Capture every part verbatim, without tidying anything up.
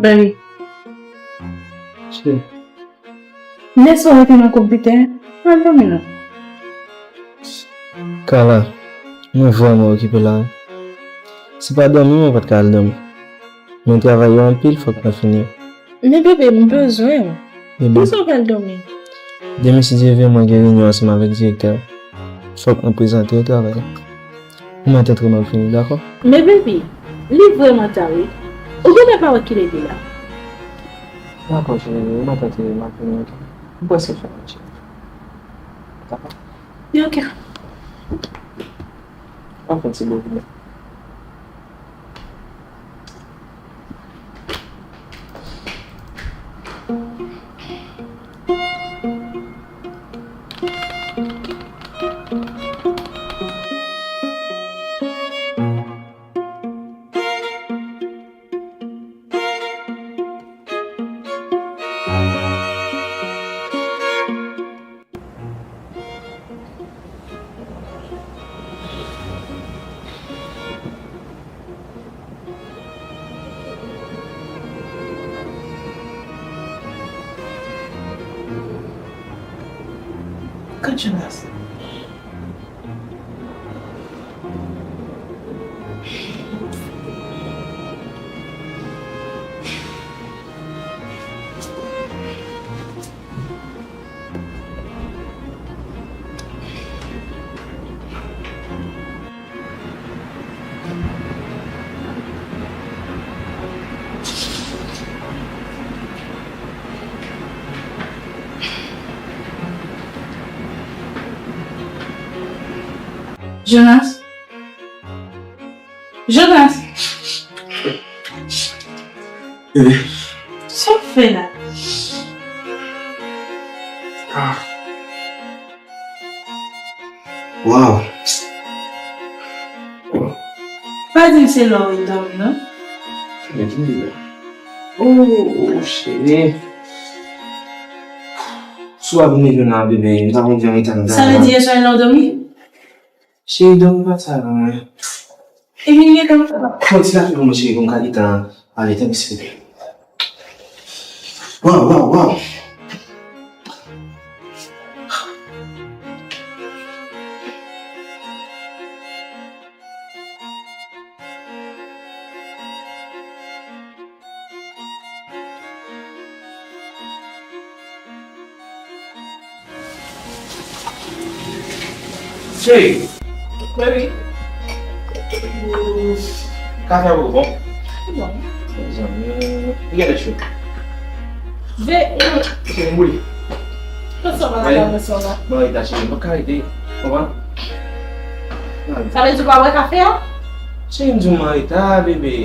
Baby, lè sa w rete nan konpitè, al dòmi non. Carla, mwen vrèman okipe la wi. Si pa dòmi, mwen pa t ka al dòmi. Men travay yo anpil, fòk mwen fini yo. Men bebe, m bezwen w. Bebe. Poukisa w pral dòmi? Demen, si Dye vle, mwen gen reyinyon ansanm avèk direktè a. Fòk mwen prezante yo travay la. Mwen t antre m ap vini, dakò? Men baby, li vrèman ta wi. Ou genlè pa wè kilè li la. Dakò, cheri, mwen t antre m ap vini, ok? M prèske fini, cheri. Dakò? Li ok. Anfen, ti bebe. Kote Jonas? Jonas? Jonas! Bebe. Sa w fè la? Ah. Waw. Pa di m se lè w vin dòmi, non? Mwen vin dòmi. Oh, oh, cheri. Si w ap vin jwenn nan bebe, m ta konn jan eta m ta. Sa vle di yè swa lè w dòmi? Cheri, dòmi pa t sa non, men. Epi li gentan. Pran ti kafe pou mwen, cheri, pou m ka gentan ale, tanpri, silvouplè. Waw, waw, waw. Cheri. Baby. Kafe a poko bon? Li bon. Mezanmi. Li genlè cho. Ve. Cheri, m boule. Konsa w pa nan kafe sa la? Bon, eta cheri, mwen ka rete. Konprann? Sa vle di w pa bwè kafe a? Cheri, m di w mwen eta, bebe.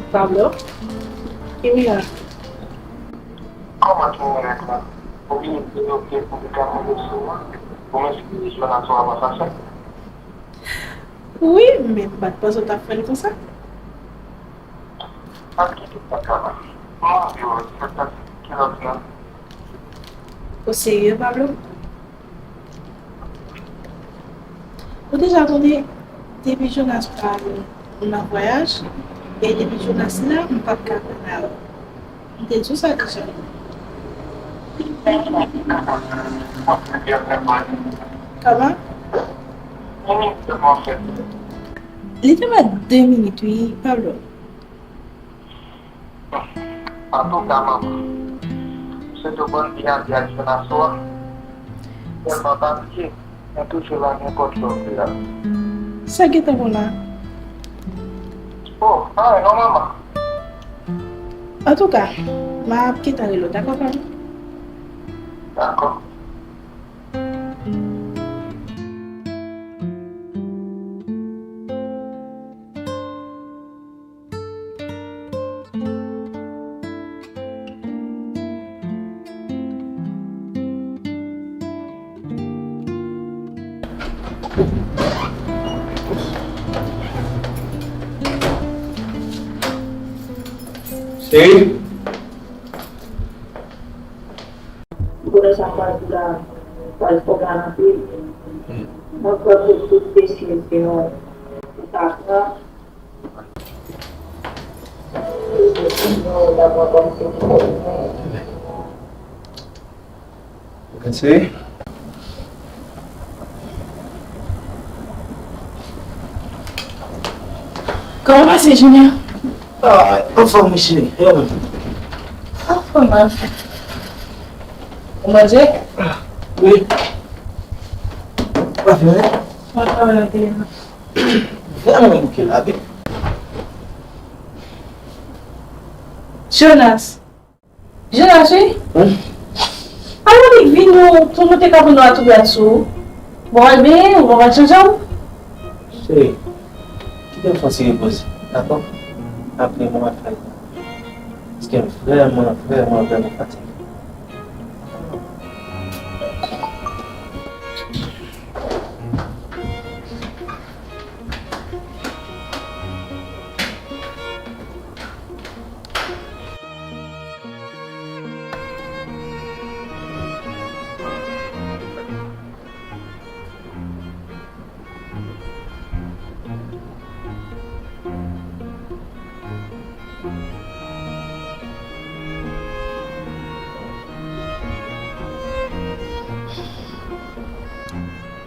Pablo? Kimia? Kòman ki mwen rete la? Ou vini di yo ke pou li ka mande sou mwen? Ou menm si Jonas ou ap asasen? Wi, men m pa t panse w t ap fè l konsa. Pa kite sa Carla. M anvi wè w, sa k pase? Kilòt lan? Ou serye, Pablo? Ou deja konnen, depi Jonas pa nan vwayaj, e depi Jonas la, m p ap ka konn al. M te di w sa deja. Kòman? Li te mèt de minit, wi, Pablo. Antouka, manman, m swete w bòn vyaje ak Jonas ou a. Tèlman pa bliye, mwen toujou la nenpòt lè w vle a. Sa gentan bon la? Oh, anyen non manman. Antouka, m ap gentan rele w, dakò frè m? Dakò. Cheri. Bonè sa pral pral pral fò mal anpil. Mwen kwè pou tout desizyon ou ta pran. Mwen ta pran kòm se pou mwen. Mèsi. Kòman pase jounen an? Ah, anfòm wi cheri. E ou menm? Anfòm, anfòm. Ou manje? Wi. Ou pa fin manje? Mwen pa manje. Fè ann bouke la wi. Jonas. Jonas wi. Wi. Alò li vin nou tou nou te ka pou nou atoubyad sou ou. Bon, ebyen, ou pa pral chanje w? Cheri, kite m fè yon ti repoze, dakò? Apre mwen ap fè. Paske m vrèman, vrèman, vrèman fatige.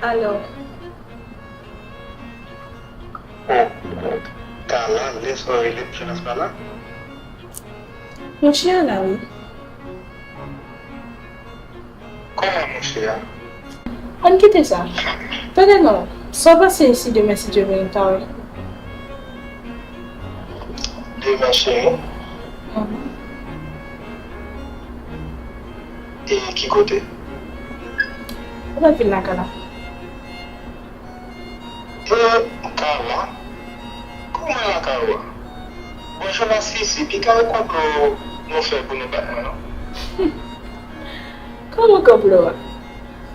Alò. Oh, Carla, lè sa w rele m, Jonas pa la? Monchè a la wi. Kòman monchè a? Ann kite sa. Tande non, sa w panse si demen si Dye vle nou ta wè? Demen cheri? Mhm. E ki kote? Ou pa vin lakay la. E Carla, kòman lakay ou a? Bon, Jonas, si, si, piga yon konplo nou fè pou nou bat mwen, non? Kòman konplo a?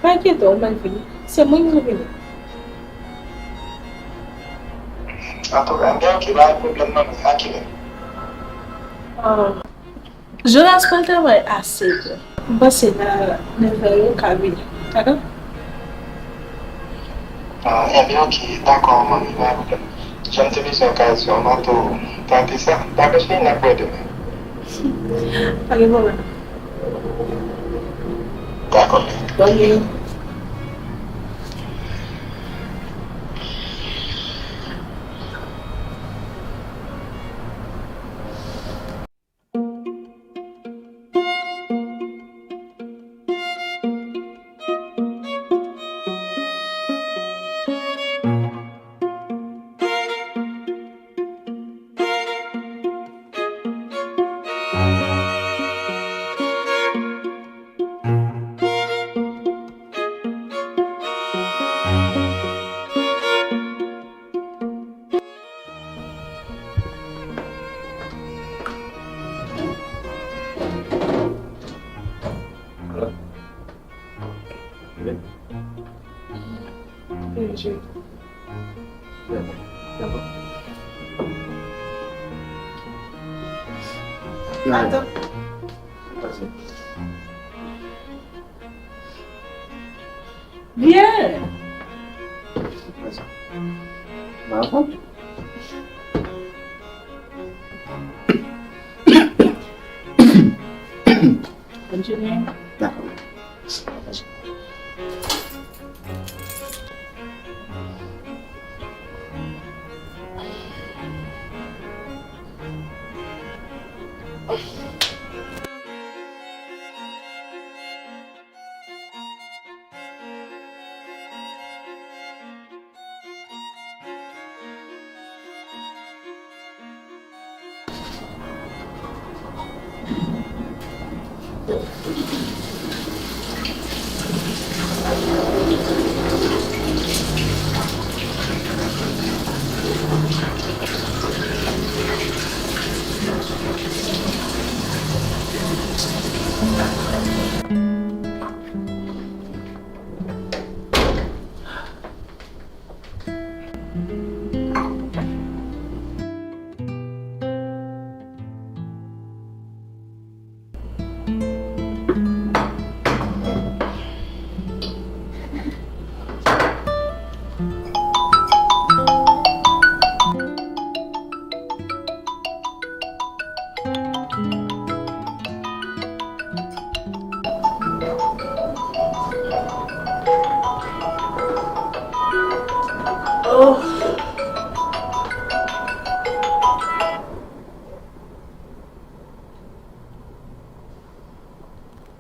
Pa enkyete w, mwen vini. Se mwen ki vini. Antouka, enben, ok, pa gen pwoblèm, non, men a kilè? Ah. Jonas pral travay a sèt è. M panse nan nèf è yo ka vini. Dakò? Ah, enben, ok, dakò, manmi, pa gen pwoblèm. Jan m te bezwen okazyon, m ap tou tante sa. Dakò, cheri, n ap wè demen. Pa gen pwoblèm. Dakò. Bòn nuit. Alo? Wi. Wi, cheri. Atann. Byen. Maman. Bonne journée. Dakò.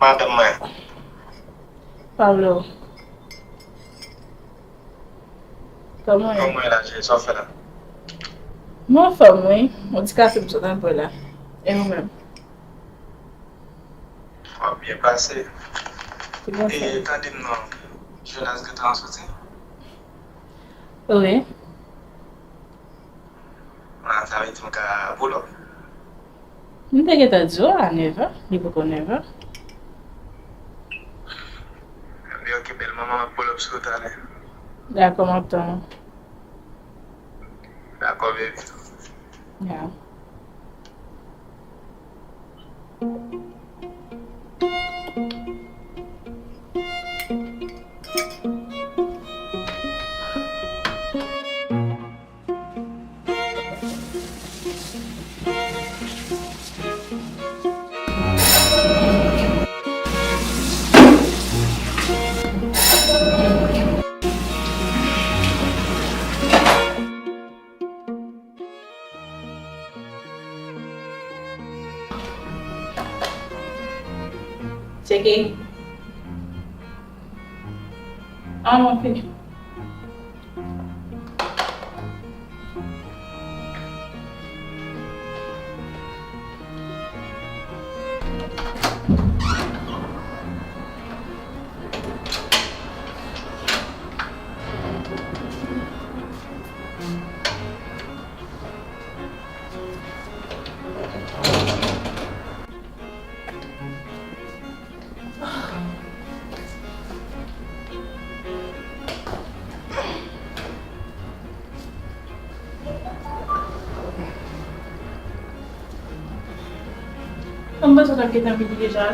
Madanm mwen. Pablo. Kòman w ye? Kòman w ye la, cheri? Sa w fè la? Mwen anfòm, wi. Yon ti kafe m sot ann pran la. E ou menm? W ap byen pase. Ki bò sa? E tande m non. Jonas gentan soti? Wi. Ah, sa vle di m ka pull up? M te gentan di w a nèv è, li poko nèv è. Ebyen, ok, bèl manman, m ap pull up sou ou talè. Dakò, m ap tann ou. Dakò, baby. Ya. Tcheke. Ah, mon fi. Mwen panse w t ap gentan vini deja.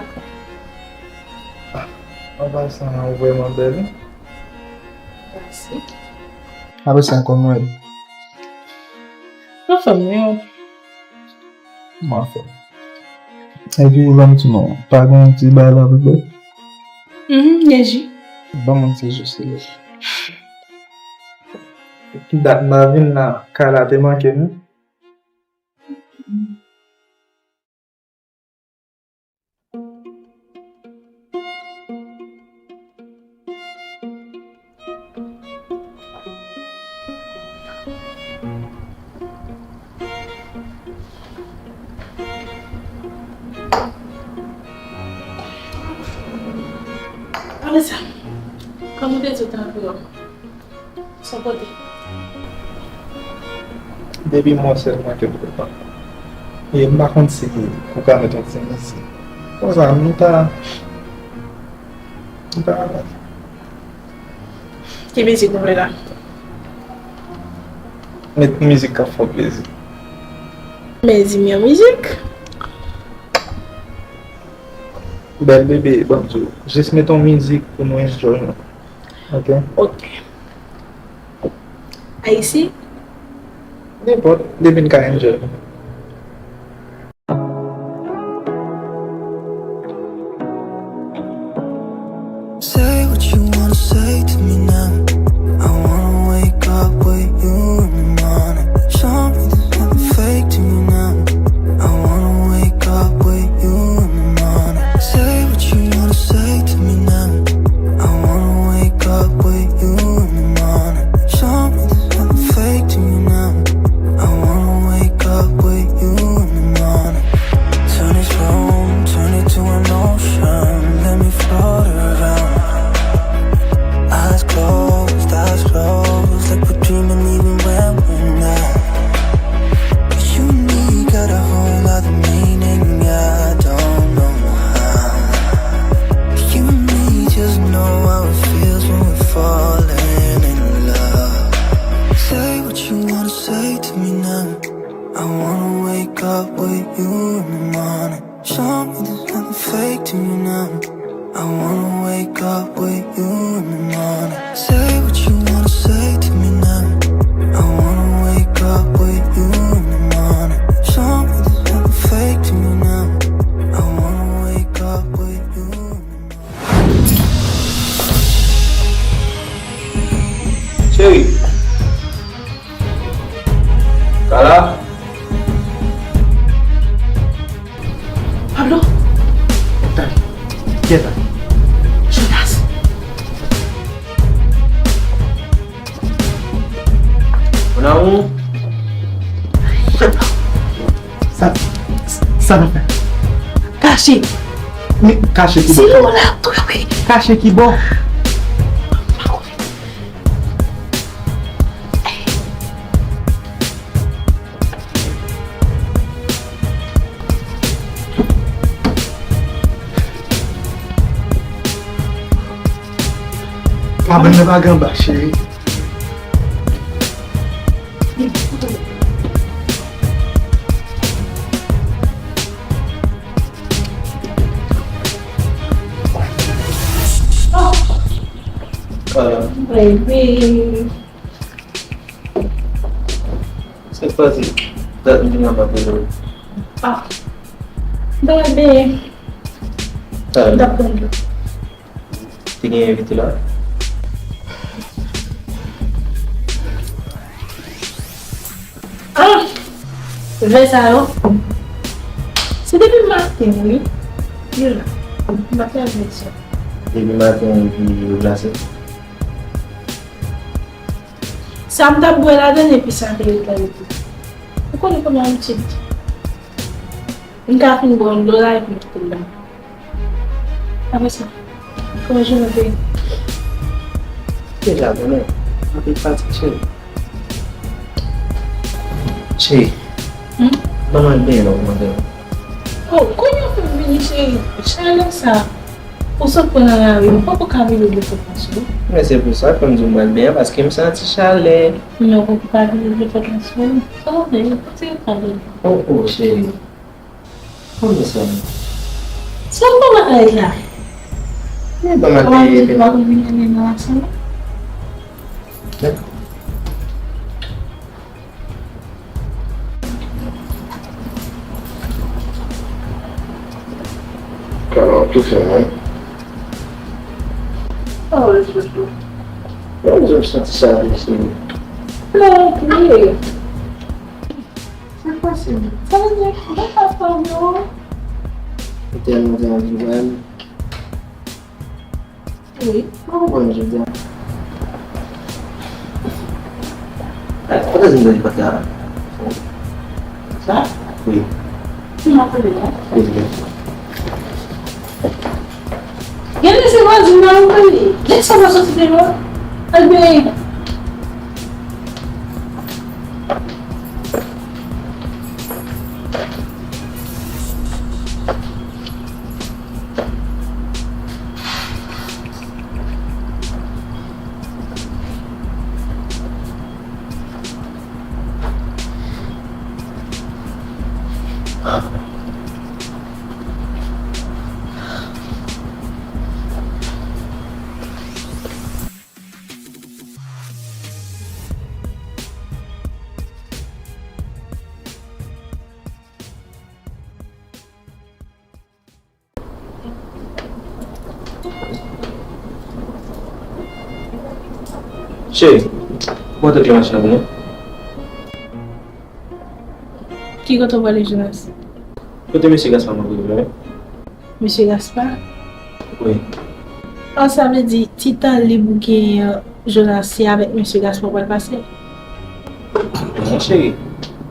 An pasan, ou vrèman bèl, wi. Mèsi. Apre sa, kòman w ye? Mwen anfòm, wi. Mwen anfòm. Epi, ban m di non, pa gen yon ti bagay la pou fè? Mhm, gen ji. Ban m yon ti ji, silvouplè. Dat m pa vin la, kay la te manke m. Vanessa, kòman w te di w t anvi? Son kote? Depi mwen sèlman ke m kontan. E m pa konn si ou ka met yon ti mizik. Konsa, nou ta, nou ta. Ki mizik ou vle la? Met mizik k ap fè w plezi. Men di m yon mizik. Bèl bebe, ban m di w. Jis met yon mizik pou nou enjoy nou. Ok? Ok. Ayisyen? Nenpòt, depi n ka enjoy. Say what you wanna say to me now. I wanna wake up with you in the morning. Show me there's nothing fake to me now. I wanna wake up with you in the morning. Say what you wanna say to me now. I wanna wake up with you in the morning. Show me there's nothing fake to me now. I wanna wake up with I wanna wake up with you in the morning. Show me there's nothing fake to me now. I wanna wake up with you in the morning. Say what you wanna say to me now. I wanna wake up with you in the morning. Show me there's nothing fake to me now. I wanna wake up with you in the morning. Cheri. Kala. Pablo. Tande. Kiyès la? Jonas. Mon amour. Sa, sa n ap fè? Kache. Men kache ki bò? Si nou la, tou wi. Kache ki bò? Kabann nan pa gen anba, cheri. Baby. Sa k pase? Dat m vin la m ap rele w. Ah. Bebe. Ah. M t ap tann ou. Te gen envite la? Ah! Vè sa yo. Se depi maten, wi. Yo la. M pa fè vè sa. Depi maten, epi yo glase? Sa m t ap bwè ladan l, epi sa te ret la epi. Ou konnen kòman m tip. M ka fin bwè yon dlo la epi m kite l la. Apre sa, kòman jounen te ye? Deja konnen, anpil fatig, cheri. Cheri, hmm? Ban m al benyen non, mande. Oh, kounye a w fè m vini, cheri. Chalè sa. Ou sot pran nan lari, ou poko ka vide dlo fòt lan sou ou. Men se pou sa ke m di w m pral benyen, paske m santi chalè. Men ou poko ka vide dlo fòt lan sou ou. Sa w vle, pote yo ka vide. Oh, oh, cheri. Kòman sa? Sa w pran bagay la? Men ban m al benyen, bebe. Kòman w di w pa konn vin nan relasyon la? Dakò. Kala, ou tou fè, wi. Oh, je suis. Mwen menm, m santi sa, mesye. Non, wi. Sa k pase, menm? Sa vle di, mwen pa fè w yo. Ou tèlman te anvi wè m. Wi. Mwen konprann jodi a. Kote zin nan li pa t la? Sa? Wi. Ki m ap rele la? Wi, wi. Gen de se vwazin nan ou konnen. Lè sa va soti deyò. Al benyen. Cheri, ou pa te kle machin nan pou mwen? Ki kote w prale, Jonas? Kote mesye Gaspard mwen prevwa. Mesye Gaspard? Wi. Ah, sa vle di, ti tan lib ou genyen an, Jonas, se avèk mesye Gaspard w pral pase? Non, cheri.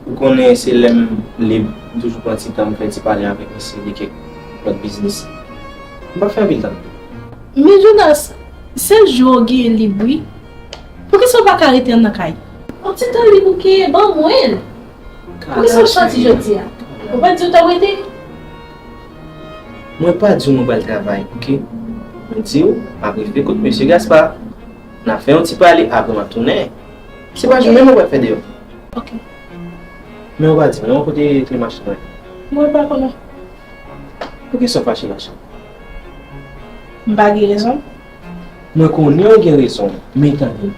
Ou konnen se lè m lib, m toujou pran ti tan m fè ti pale avèk mesye de kèk lòt biznis. M pa fè anpil tan. Men Jonas, sèl jou w genyen lib, wi. Poukisa w pa ka rete anndan kay? Yon ti tan lib ou genyen, ban mwen l. Poukisa w sòti jodi a? Ou pa di w t ap rete? Mwen pa di w mwen pral travay, oke? Mwen di w, m ap rive kot mesye Gaspard. N a fè yon ti pale, apre m ap tounen. Se pa jounen mwen pral fè deyò. Oke. Men ou pa di mwen, kote kle machin nan ye? Mwen pa konnen. Poukisa w fache la, cheri? M pa gen rezon. Mwen konnen w gen rezon, men tande.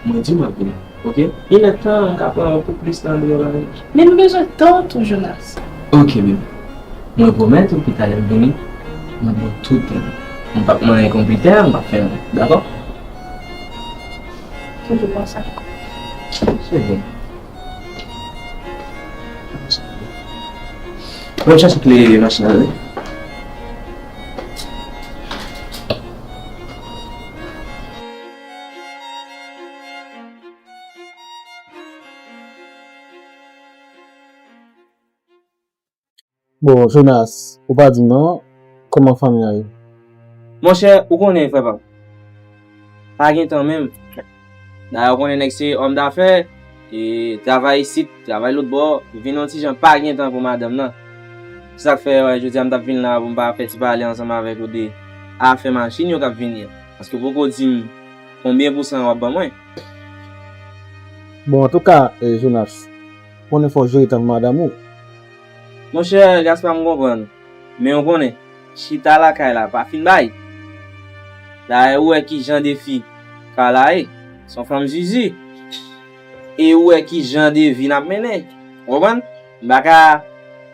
Mwen di w m ap vini, oke? Inèdtan, m ka pran yon pou plis nan deyò la. Men m bezwen tan w tou, Jonas. Oke, bebe. Mwen pwomèt ou ke talè m vini, m ap ba w tout tan. M p ap manyen konpitè a, m p ap fè anyen. Dakò? Toujou konsa. Se bon. Mwen chache kle machin nan, wi. Bon, Jonas, ou pa di m non, kòman fanmi an ye? Monchè, ou konnen, frè pa m. Pa gen tan menm. Dayè, ou konnen nèg se òm dafè, e travay isit, travay lòt bò, vin yon ti jan pa gen tan pou madanm nan. Se sa k fè, wè, jodi a m t ap vin la pou m pa fè ti pale ansanm avèk ou de afè machin yo k ap vini an. Paske w poko di m konbyen pousan w ap ban mwen. Bon, antouka, eh, Jonas, konnen fò w jere tan pou madanm ou. Monchè Gaspard, m konprann. Men ou konnen, chita lakay la pa fin bay. Dayè, ou wè ki jan de fi Carla ye. Se yon fanm zizi. E ou wè ki jan de vi n ap mennen. Ou konprann? M pa ka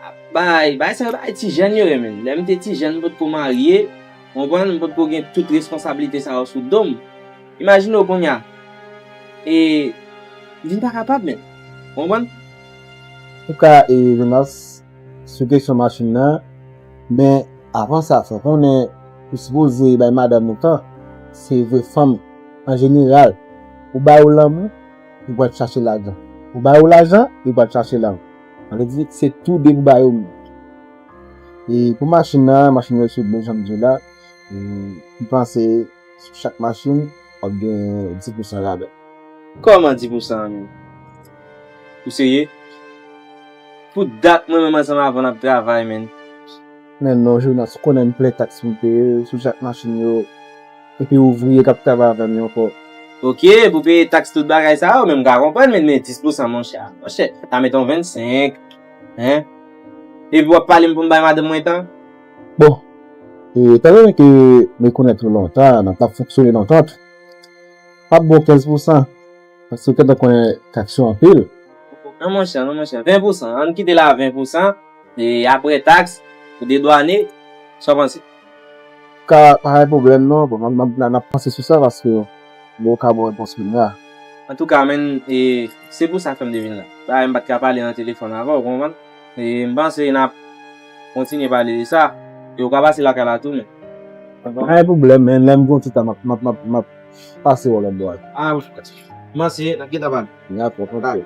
ap bay, bay sa yo bay ti jèn yo ye, menm. Lè m te ti jèn, m potko marye. Ou konprann? M potko gen tout responsablite sa yo sou do m. Imajine w kounye a. E m vin pa kapab menm. Ou konprann? Ou ka, e, Jonas, sou kesyon machin nan, men avan sa, fò konnen ou sipoze bay madanm ou tan. Se vre fanm, an jeneral, ou ba yo lanmou, yo pral chache lajan. Ou ba yo lajan, yo pral chache lanmou. Sa vle di, se tou de pou ba yo menm. E pou machin nan, machin yo sou byen jan m di w la, e, m panse sou chak machin, w ap gen dis pousan rabè. Kòman dis pousan an menm? Ou serye? Pou dat mwen menm ansanm avè w n ap travay, menn. Men non, Jonas, ou konnen m plen taks pou m peye sou chak machin yo. Epi ouvriye k ap travay avè m yo ankò. Oke, pou peye taks tout bagay sa yo, men m ka konprann, men, men dis pousan, monchè, monchè, ta mete yon vennsenk, en? Epi w ap pale m pou m bay madanm mwen tan? Bon, e, etan done ke m rekonèt ou lontan, n ap t ap fonksyone lontan, m ap ba w kenz pousan, paske w gentan konnen taks yo anpil. Non, monchè, non, monchè, ven pousan, ann kite la ven pousan, e apre taks, pou dedwane, sa w panse? Ka, pa gen pwoblèm non. Bon, m, m, n ap panse sou sa paske bon, ou ka bon repons kounye a. Antouka, menn, e, se pou sa fè m te vin la. Dayè, m pa t ka pale nan telefòn avè w, ou konprann? E m panse n ap kontinye pale de sa. E ou ka pase lakay la tou, menn. Pa gen pwoblèm, menn. Lè m gen yon ti tan, m ap, m ap, m ap, m ap pase wè w lòt bò a. Ah, m panse n ap gentan pale. N ap, ok.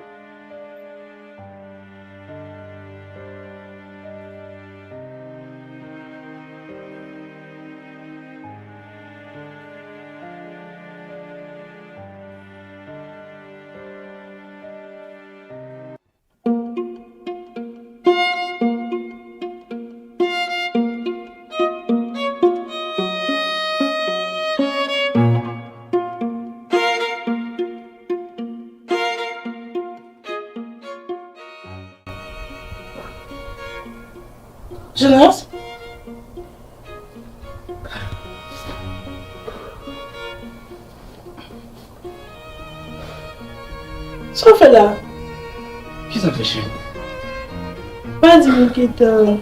Jonas? Sa w fè la? Kisa k fè, cheri? Pa di m gentan.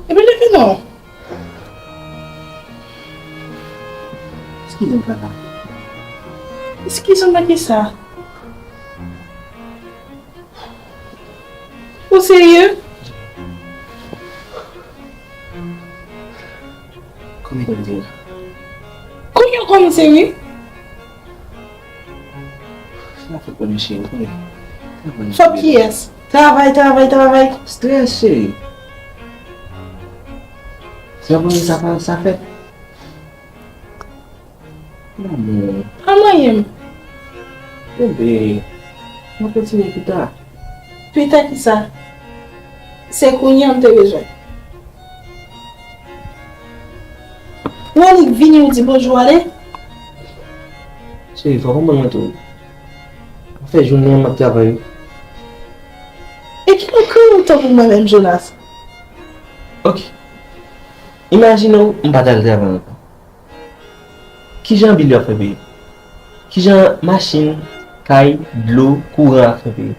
Epi leve non. Eskize m, Carla. Eskize m nan kisa? Ou serye? Kòman w di la? Kòman, kòman serye? Sa fòt mwen, cheri, ou konnen. Sa fòt mwen, cheri. Fòt kiyès? Travay, travay, travay. Strès, cheri. Sa mwen, sa pa, sa fèt. Lanmou. Pa manyen m. Bebe, nou kontinye pita. Pita kisa? Se kounye a m te bezwen. Ou annik vini, ou di bonjou, ale. Cheri, fò w konprann mwen tou. M ap fè jounen an, m ap travay wi. E ki nan kri ou tankou mwen menm, Jonas? Ok. Imajine w, m pa t al travay ankò. Kijan bil yo ap fè peye? Kijan machin, kay, dlo, kouran ap fè peye?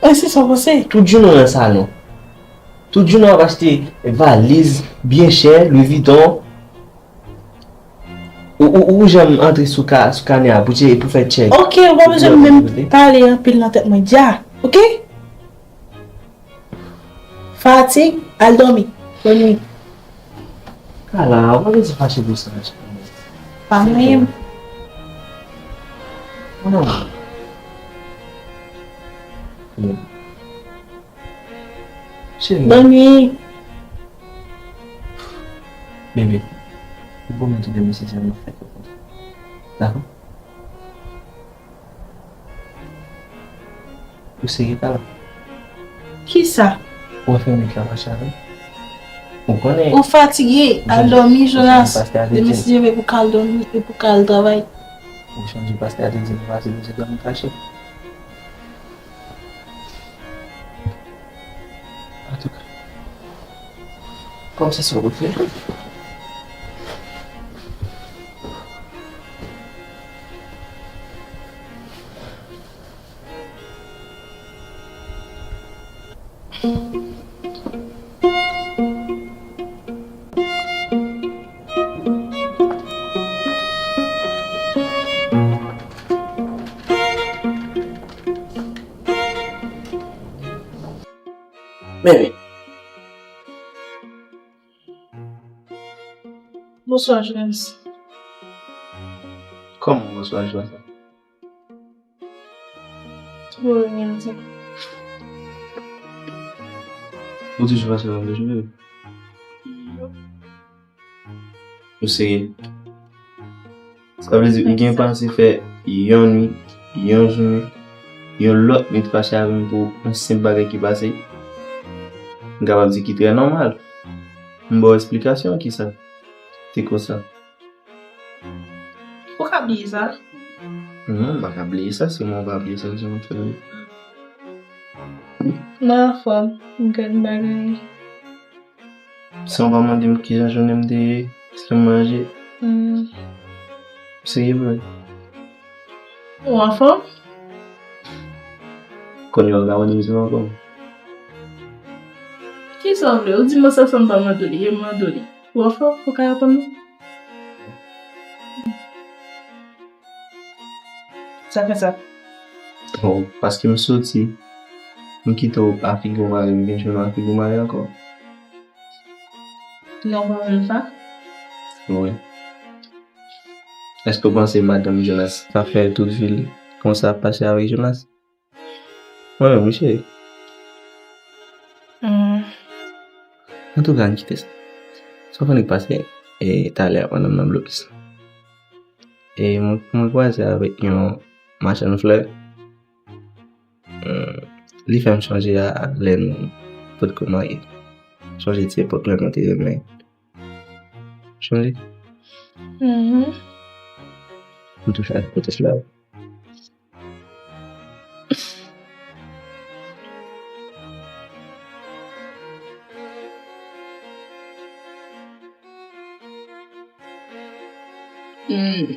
E se sa w panse? Tout jounen w nan salon. Tout jounen w ap achte valiz byen chè, Louis Vuitton. Ou, ou, ou janm antre sou ka, sou kanè a pou tche-, pou fè tchèk. Ok, ou pa bezwen menm pale anpil nan tèt mwen. Dja, ok? Fatig, al dòmi. Bòn nuit. Kala, ou pa bezwen fache pou sa. Pa mwen menm. Non. Cheri. Bòn nuit. Bebe, ou pwomet ou demen se sèl m ap fè kòb konsa. Dakò? Ou serye, Kala? Kisa? Ou wè fè nèg la mache avè m? Ou konnen. Ou fatige, al dòmi, Jonas. Demen si Dye vle pou k al dòmi e pou k al travay. Ou sonje pastè a te di nou pase nou se dòmi kache. Antouka, kòm se sa w vle. Bebe. Bonswa, Jonas. Kòman bonswa, Jonas? Twò byen, sa. Ou toujou pase nan douch, bebe? Ou serye? Sa vle di ou gen panse fè yon nuit, yon jounen, yon lòt nuit fache avè m pou yon senp bagay ki pase? M kapab di ki trè nòmal. M ba w eksplikasyon kisa te koz sa. Ou ka bliye sa? Non, m pa ka bliye sa, si mwen pa bliye sa, jan m fè. Mwen anfòm, m gen bagay. San w pa mande m kijan jounen m te ye, èske m manje? Hmm. Serye vre? Ou anfòm? Kounye a w ka mande m si m anfòm. Kisa w vle? Ou di m sa san m pa mande w li, e m mande w li. Ou anfòm? Ou ka reponn mwen? Sa fè sa? Bon, paske m soti, m kite w a figi w mare, m vin jwenn w a figi w mare ankò. Non, pa menm sa. Wi. Èske w panse madanm Jonas ta fè tout vi l konsa ap pase avèk Jonas? Mwen menm, wi, cheri. Hmm. Antouka, ann kite sa. Sa w konnen k pase, e, talè a pandan m nan blokis la. E mwen, mwen kwaze avèk yon machann flè. Hmm, li fè m sonje a lè nou potko marye. Sonje ti epòk lè nou te renmen. Sonje? Mhm. M touche ak potes la. Hmm,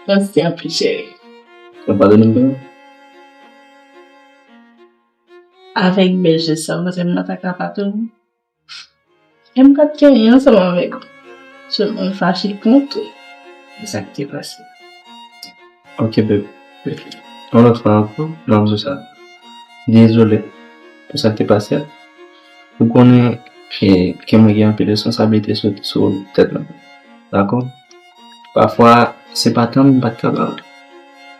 mèsi anpil, cheri. Ou padone m, non? Avèk bèl jès sa, ou panse m nan ta ka padone w? E m pa t gen anyen ansanm avèk ou. Sèlman m fache kont ou de sa k te pase. Ok, bebe. Yon lòt fwa ankò, m ap di w sa. Dezole pou sa k te pase a. Ou konnen, e, ke mwen gen anpil responsablite sou, sou tèt mwen. Dakò? Pafwa, se pa tann m pa t kapab.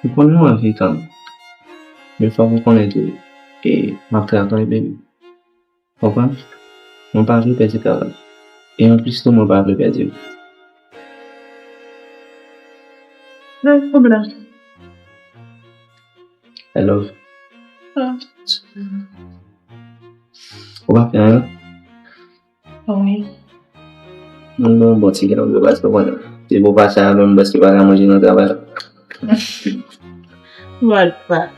Ou konnen w anvi tann. Men fòk ou konnen tou, e, m ap travay, bebe. Konprann? Mwen pa vle pèdi travay. E anplis tou, mwen pa vle pèdi w. Pa gen pwoblèm. I love. Ah. Ou pa fè anyen? Wi. Mwen bon, bon ti granmoun, paske w konnen. Se pou pase avè m, paske pa ka manje nan travay la. What the fuck?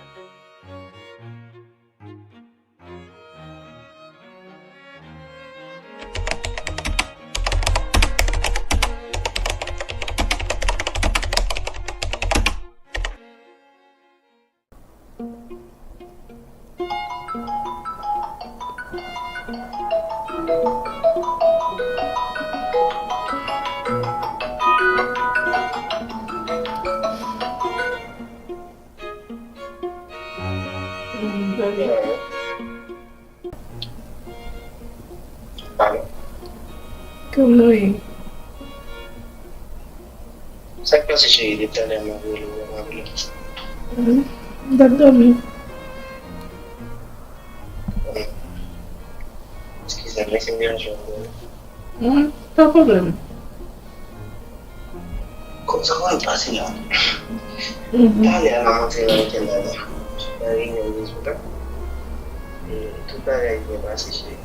Alo. Kòman w ye? Sa k pase, cheri? Depi talè m ap rele w, w ap rele m. M t ap dòmi. Eskize m, si m deranje w ankò. Non, pa pwoblèm. Kòman sa konn pase la? Mhm. Talè a la, m antre nan otèl la, la. Nan reyinyon rezilta. E tout bagay byen pase, cheri.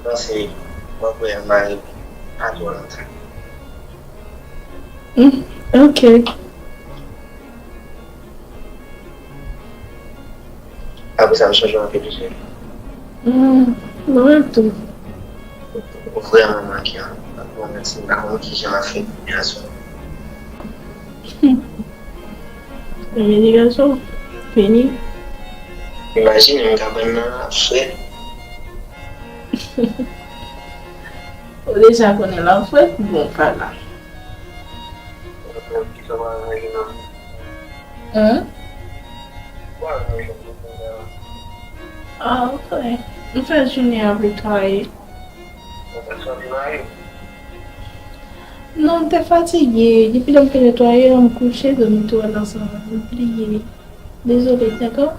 Panse m ap wè mari m pa twò lontan. Mm, ok. Apre sa, m chanje anpil wi, cheri. Mm, mwen menm tou. Ou vrèman manke anpil. Bon, mèsi. M pa konn kijan m ap fè pou aswè. Fini gason, fini. Imajine m kabann nan ap frèt. Ou deja konnen l ap frèt, bon, pa la. Hein? Ah, ok. M fè jounen ap netwaye. Non, m te fatige. Depi lè m te netwaye, m kouche, dòmi tou al ansanm. M bliye. Dezole, dakò?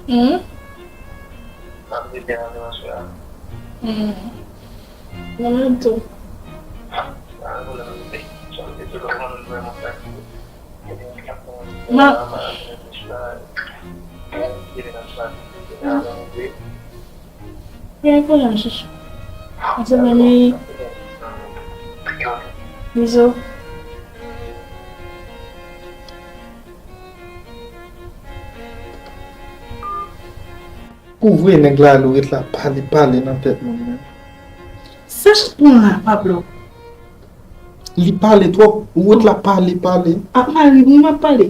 Hmm? Hmm. Mwen menm tou. Ma. Gen pwoblèm, chouchou. Ansanm anni. Bizou. Pou vre, nèg la, li ret la pale, pale nan tèt mwen menm. Sa k pran la, Pablo? Li pale twòp, ou ret la pale, pale. Ak mari m, m ap pale.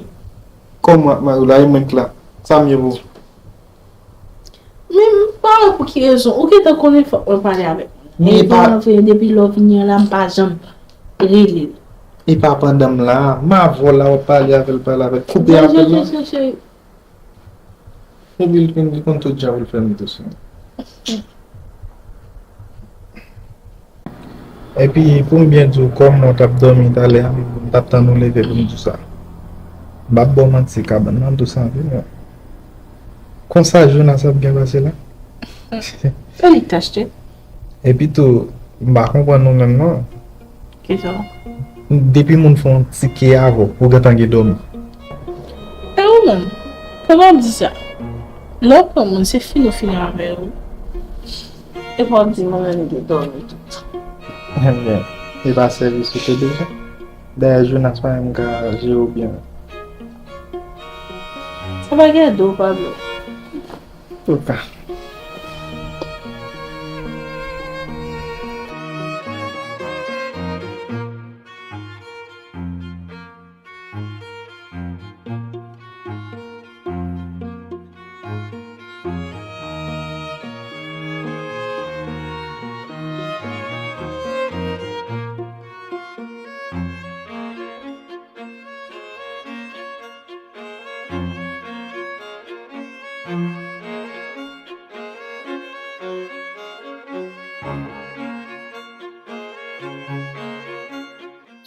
Kòman ak mari w la, e mwen k la? Sa m ye pou ou? Men m pa wè pou ki rezon. Ou gentan konnen fòk mwen pale avèk moun. Men e pa vre, depi lè w vini an la, m pa janm rele l. E pa pandan m la, m avè w la, w ap pale avè l, pale avè l. Koupe apèl la. Epi li konn, li konn tout jan pou l fè m tou sou mwen. Epi, pou m byen di w, kòm mwen t ap dòmi talè a, m t ap tann ou leve pou m di w sa. M p ap ba w manti, kabann nan dous anpil, men konsa Jonas ap byen pase la. Sa li t achte? Epi tou, m pa konprann nou menm non. Kisa? Depi moun fè yon ti ke avè w, ou gentan gen dòmi. E ou menm? Fò w ap di sa. Lè w pran moun, se fini w fini avè yo. Epi w ap di mwen menm m te dòmi tout. Ebyen, e pa sèvis ou te bezwen. Dayè, Jonas pa menm ka jere w byen. Sa pa gen do, Pablo. Antouka.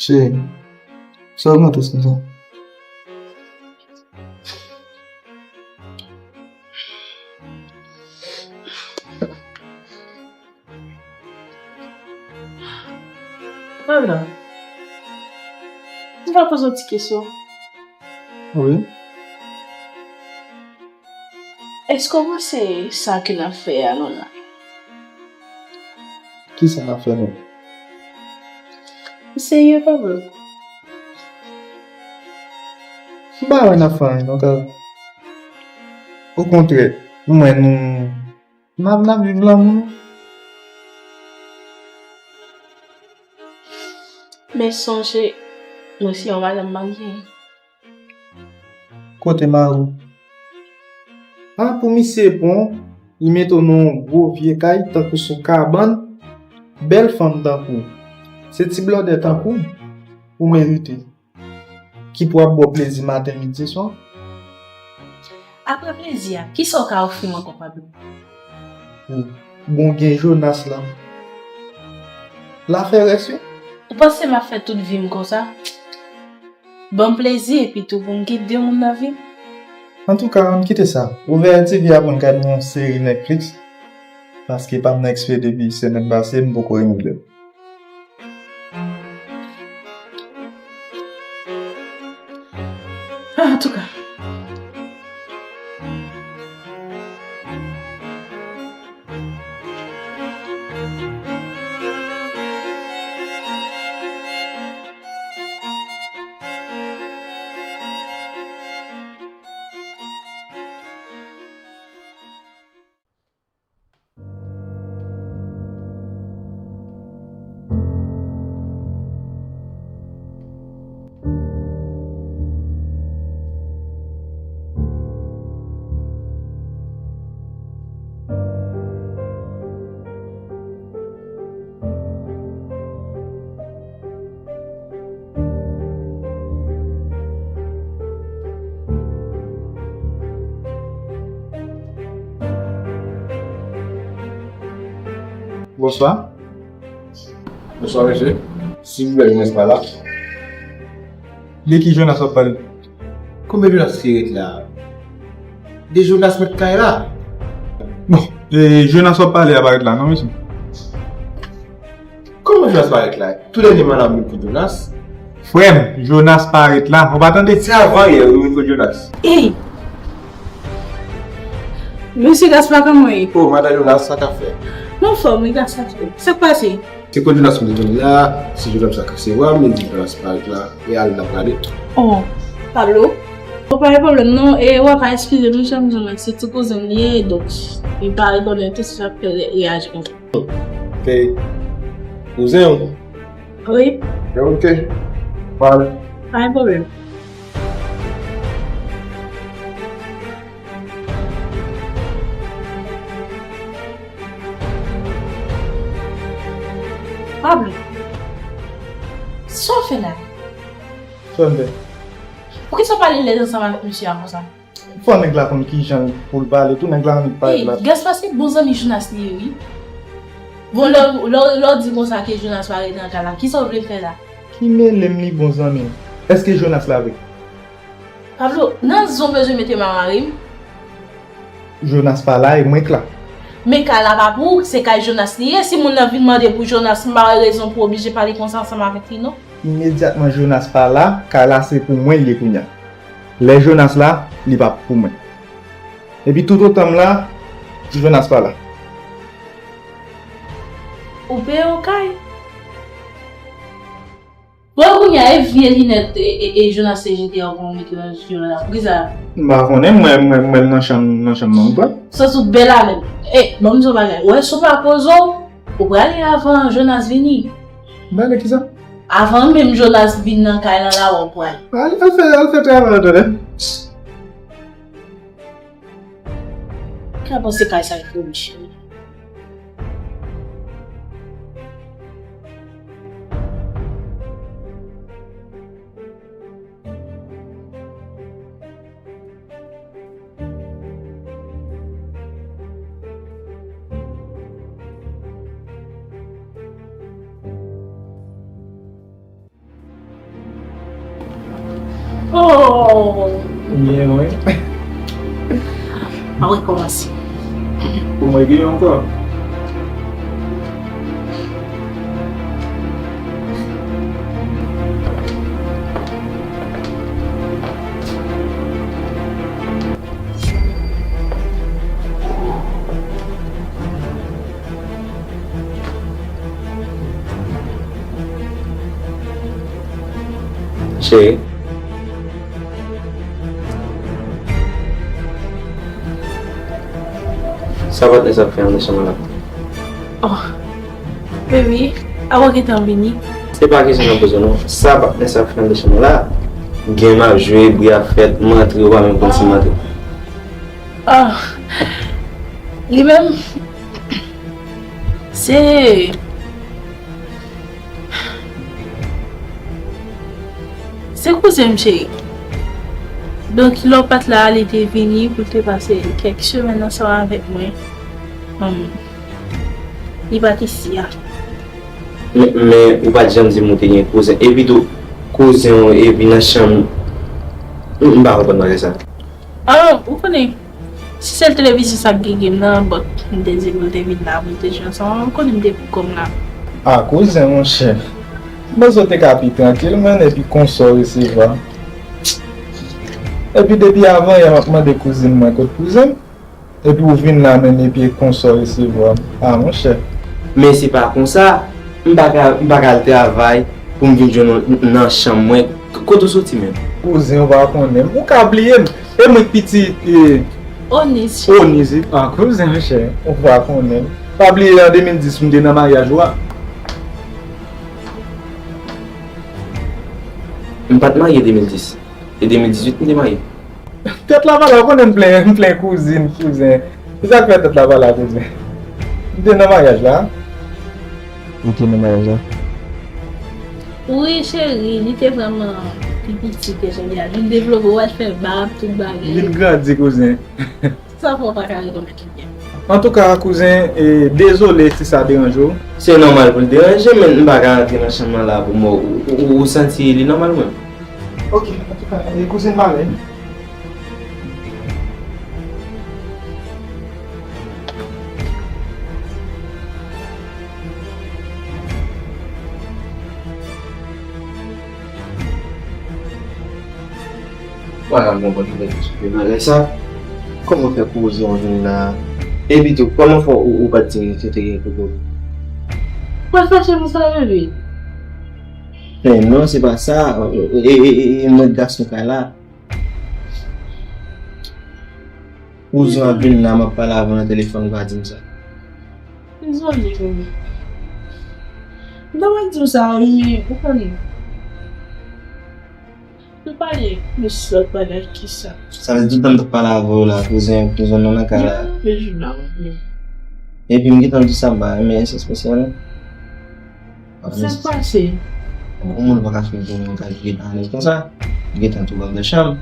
Cheri, sa w gen tris konsa? Pablo, m ka poze w ti kesyon? Wi. Èske w panse sa ke n ap fè a, Lona? Kisa n ap fè menm? Ou serye, Pablo? M pa wè n ap fè anyen non, Carla. Okontrè, m wè nou, n ap, n ap viv lanmou nou. Men sonje, mwen se yon madanm marye. Kote mari w? A, pou misye pran w, li mete w nan yon gwo vye kay, tankou s on kabann, bèl fanm tankou w. Se ti blòdè tankou w ou merite, ki pou ap ba w plezi maten, midi, swa. Apre plezi a, kisa w ka ofri m ankò, Pablo? Ou, bon, gen Jonas la. L a fè rès yo. Ou panse m ap fè tout vi m konsa? Ban m plezi epi tou pou m kite de moun nan vi m. Antouka, ann kite sa. Ouvè T V a pou n gade yon seri Netflix. Paske pa m nan X P depi semèn pase, m poko remèt l. Ah, antouka. Bonswa. Bonswa, mesye. Silvouplè, Jonas pa la? De ki Jonas w ap pale? Konbyen Jonas ki ret la? De Jonas mèt kay la? Bon, e Jonas w ap pale a pa ret la, non, mesye? Kòman Jonas pa ret la? Tou dènye madanm li pou Jonas. Frè m, Jonas pa ret la. Ou pa tande? Se avan yè, wi, wi, pou Jonas. Ey! Mesye Gaspar, kòman w ye? Oh, madan Jonas, sa k ap fè? M anfòm, wi, Gaspar. Sa k pase? Se kot Jonas m te jwenn la, se jennonm sa k resevwa m, li di Jonas pa ret la, e al n ap gade. Oh, Pablo? Bon, pa gen pwoblèm, non, e w ap eskize m, wi, chè m, se ti kouzen m li ye, donk, li pa rekonèt ou, se sa k fè l reyaji konsa. Ok. Kouzen w? Wi. Ok. Bye. Pa gen pwoblèm. Pablo, sa w fè la? Sa m fè? Poukisa w pa al lèd ansanm avèk mesye a konsa? Fò nèg la konn kijan l pou l pale tou, nèg la annik parèt la. Ey, Gaspar se bon zanmi Jonas li ye, wi. Bon, lè, lè, lè w di konsa ke Jonas pa rete nan kay la, kisa w vle fè la? Ki mele m li bon zanmi m? Èske Jonas la vre? Pablo, nan zon bezwen mete mamari m? Jonas pa la e mwen k la. Men kay la pa pou ou, se kay Jonas li ye. Si moun nan vin mande pou Jonas, m pa wè rezon pou oblije pale konsa ansanm avèk li, non. Imedyatman Jonas pa la, kay la se pou mwen l ye kounye a. Lè Jonas la, li p ap pou mwen. Epi toutotan m la, Jonas pa la. Ou peye yon kay? Bon, kounye a, e vye linèt e, e, e Jonas te jete a w pou w mete nan je w la. Poukisa? M pa konnen, mwen, mwen, mwen nan chanm, nan chanm nan, m pran. Sa sou bèl a menm. E, ban m di w bagay. Ou wè, si w pa poze w, ou prale avan Jonas vini. Prale kisa? Avan menm Jonas vin nan kay lan la, w ap prale. Al, al fè, al fè travay ou, tande. Ka panse kay sa e fo, Michel. Oh! Byen, wi. A wi, kòmanse. Pou mwen gen ankò. Cheri. Sa patnè sa ap fè anndan chanm la? Oh, baby, a w gentan vini? Se pa kesyon nan poze non. Sa patnè sa ap fè anndan chanm la? Gen m ap jwe, bri ap fèt, m antre, ou pa menm konn si m antre. Oh, li menm, se Se kouzen m cheri. Donk, lè w pa t la a, li te vini pou l te pase kèk semèn ansanm avèk mwen. Humm, li pa t isi a. Men, men ou pa t janm di m ou te gen kouzen. Epi tou, kouzen w epi nan chanm. M, m pa konprann bagay sa. Ah, ou konnen, si sèl televizyon sa k gen game nan, but m te di pou l te vin la, pou l te jwe ansanm avè m, ou konnen m te pou kò m la. Ah, kouzen, monchè. M panse w te ka pi trankil, man, epi konsa w resevwa. Epi depi avan yè m ap mande kouzin mwen kot kouzen m, epi w vin la menm epi konsa w resevwa m. Ah, monchè. Men se pa konsa, m pa ka, m pa ka al travay pou m vin jwenn ou nan chanm mwen. K-, kote w soti menm? Kouzen, ou pa konnen m. Ou ka bliye m. E mwen k pitit, e, Onis. Onis, wi. Ah, kouzen, monchè. Ou pa konnen m. Pa bliye an de mil dis m te nan maryaj ou a. M pa t marye de mil dis. E de mil dizuit m te marye. Tèt la pa la, ou konnen m plen, m plen kouzin, kouzen. Se sa k fè tèt la pa la, kouzen. M te nan maryaj la. Ou te nan maryaj la? Wi, cheri, li te vrèman pi piti ke jan li a. Vin devlope, w wè l fè bab, tout bagay. Vin grandi, kouzen. Sa fè w pa ka rekonèt li byen. Antouka, kouzen, e, dezole si sa deranje w. Se nòmal pou l deranje, men m pa ka rantre nan chanm nan la pou mwen. Ou, ou, ou santi li nòmal, mwen? Ok, antouka, e, kouzen m ale. Mwen pa konprann bagay sa. Kòman fè kouzen w vin la? Epi tou, kòman fè ou, ou pa t di m ke te gen kouzen? Mwen fache pou sa, bebe. Men non, se pa sa. E, e, e, e, mwen gason kay la. Kouzen w ap vin la, m ap pale avè w nan telefòn, ou pa di m sa. Dezole, bebe. M ta pral di w sa, wi, men ou konnen. Nou pale plis lòt bagay ki sa. Sa vle di tout tan m t ap pale avè w la, kouzen, kouzen nou nan kay la. Bebe, bebe. Epi m gentan di sa, m pa renmen espesyal. Sa k pase? Yon moun pa ka fin gen yon kay ki gentan alèz konsa, li gentan tou anndan chanm.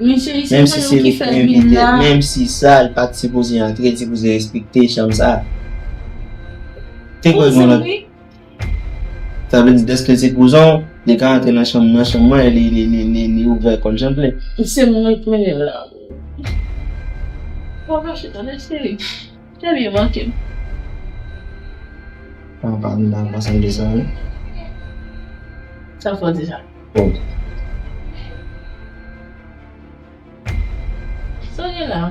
Men cheri, se mwen menm ki fè l vin la. Menm si sa, li pa t sipoze antre, li sipoze respekte chanm sa. Te kwè gen yon lòt. Sa vle di, dèske se kouzen w, li ka antre nan chanm, nan chanm mwen, li, li, li, li, li ouvè kò l jan l vle. Se mwen ki mennen l la. Bon, mache, tande, cheri. Te byen manke m. An pa, m pa, m pa sanble sa, wi. Sa fò di sa. Oh. Sa w gen la?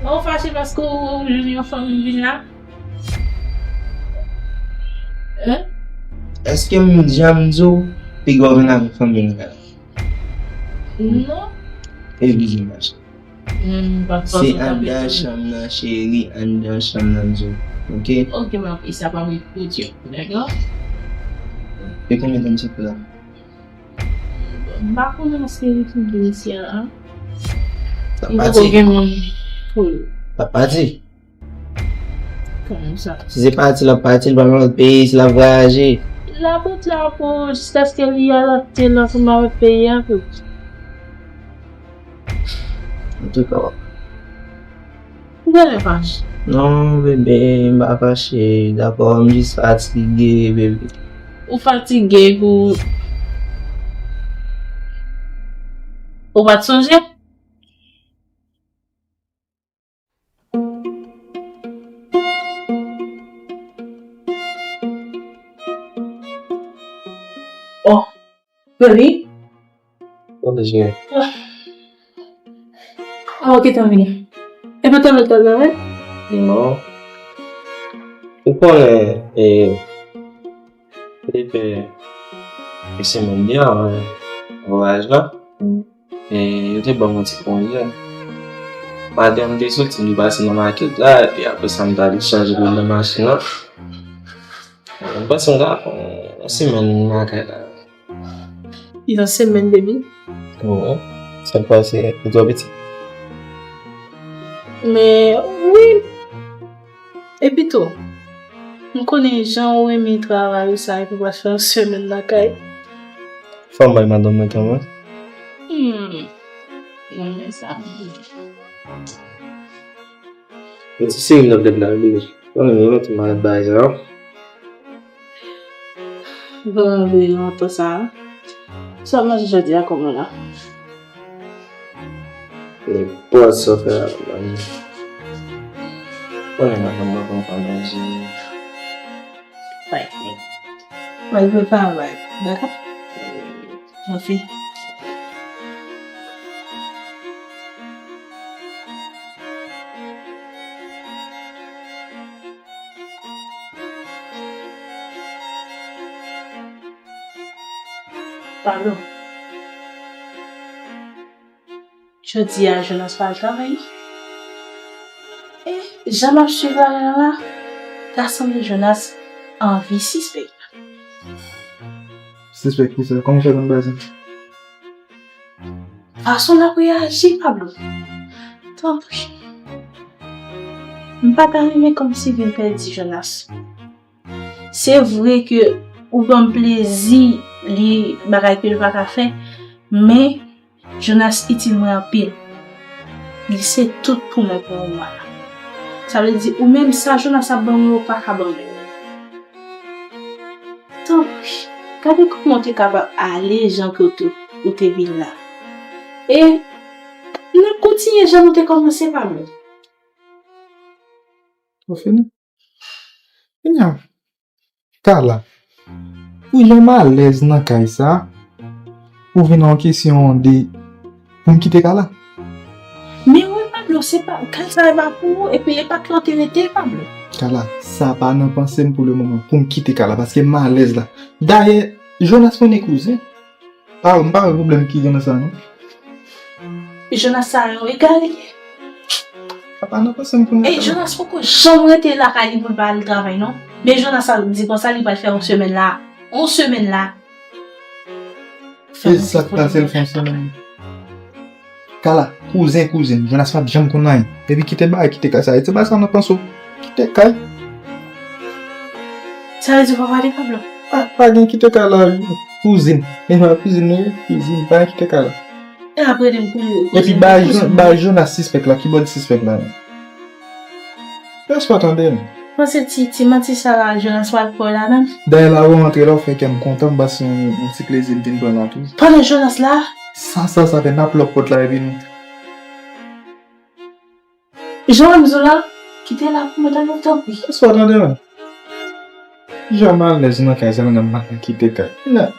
Ou fache paske w, w jwenn yon fanm vin la? Hein? Èske m janm di w, piga w vin avèk fanmi m la? Non. E vin mache. Se anndan chanm nan, cheri, anndan chanm nan, m di w. Ok? Ok, m ap, e sa pa mwen pwodui, dakò? E konbyen tan m sot la? M pa konnen paske li tou byen isi a. L ap pati. Li poko gen moun pou l. L ap pati. Kòman sa? Si se pati l ap pati, li pa nan lòt peyi, si l ap vwayaje. L ap ret la pou jiskaske li adapte l ansanm avèk peyi a tou. Antouka, w ap Ou genlè fache. Non, bebe, m pa fache. Dakò, m jis fatige, bebe. Ou fatige pou. Ou pa t sonje? Oh, baby. Kote jire? Ah, ok, tanmi. E pa tanmi, tanmi, wi? Non. Ou konnen, e, e, e, E semèn li an, vwayaj la. E yo te ban m yon ti konjè. Maten m te soti, m te pase nan makèt la, epi apre sa m t al chanje lwil nan machin nan. M panse m ka fè yon semèn lakay la. Yon semèn demi? Wi. Sa k pase? Ou twò piti? Men, wi. Epi tou, m konnen jan ou renmen travay ou sa, epi w pral fè yon semèn lakay. Fò m bay madanm mwen tan mwen. Hmm. Mwen renmen sa. Yon ti seri nan tèt la, wi. Konnen, mwen mete malad bagay sa yo. Vrèman vre, lontan sa. Sa w manje jodi a, kòman la? Nenpòt sa w fè la, manje. Konnen madanm mwen konn fè manje. Mwen prepare, dakò? Anfen. Pablo. Jodi a, Jonas pa al travay, non. E jan m ap swiv bagay la, ta sanble Jonas anvi sispèk. Sispèk kisa? Kòman w fè konn bagay sa? Fason l ap reyaji, Pablo. Tanpri. M pa ta renmen kòmsi vin pèdi Jonas. Se vre ke ou ban m plezi, li bagay ke l pa ka fè, men Jonas itil mwen anpil. Li se tout pou mwen pou moman la. Sa vle di, ou menm, sa Jonas ap ban mwen, ou pa ka ban mwen. Tanpri, gade kòman w te kapab ale jan ke w te, ou te vin la. E n ap kontinye jan nou te kòmanse, Pablo. Ou fini? Kounye a, Kala, ou jan m alèz nan kay sa, ou vin nan yon kesyon de pou m kite Kala? Men wi, Pablo, se pa, kay sa e pa pou ou, epi e pa t la w te rete, Pablo. Kala, sa pa nan panse m pou le moman, pou m kite Kala, paske m alèz la. Dayè, Jonas konnen kouzen. Ah, m pa wè pwoblèm ki gen nan sa, non. Jonas sa yon egare. Papa, nan panse m pou... Ey, Jonas poko janm rete lakay li pou l pa al travay, non. Men Jonas sa di konsa li pral fè yon semèn la. Yon semèn la. E sa k pase l fè yon semèn? Kala, kouzen, kouzen. Jonas pa t janm konn anyen. Epi kite bagay, kite kay sa. E se bagay sa nan panse w. Kite kay. Sa vle di w pa pale, Pablo? Ah, pa gen kite kay la. Kouzin. E nan kouzin nou ye, kouzin. Pa gen kite kay la. E apre li pou... Epi ba Jonas sispèk la. Ki bò l sispèk la? Èske w tande m? Panse ti, ti manti sa la, Jonas pral pran ladan l. Dayè la ou antre la, ou fè kè m kontan, m panse yon, yon ti plezi m vin pran la tou. Pandan Jonas la? Sa, sa, sa fè n ap lòk pòt la epi nou. Jan m di w la, kite la pou mwen, tanpri. Èske w tande m? Jan m alèz nan kay sa, m ap kite kay. Non.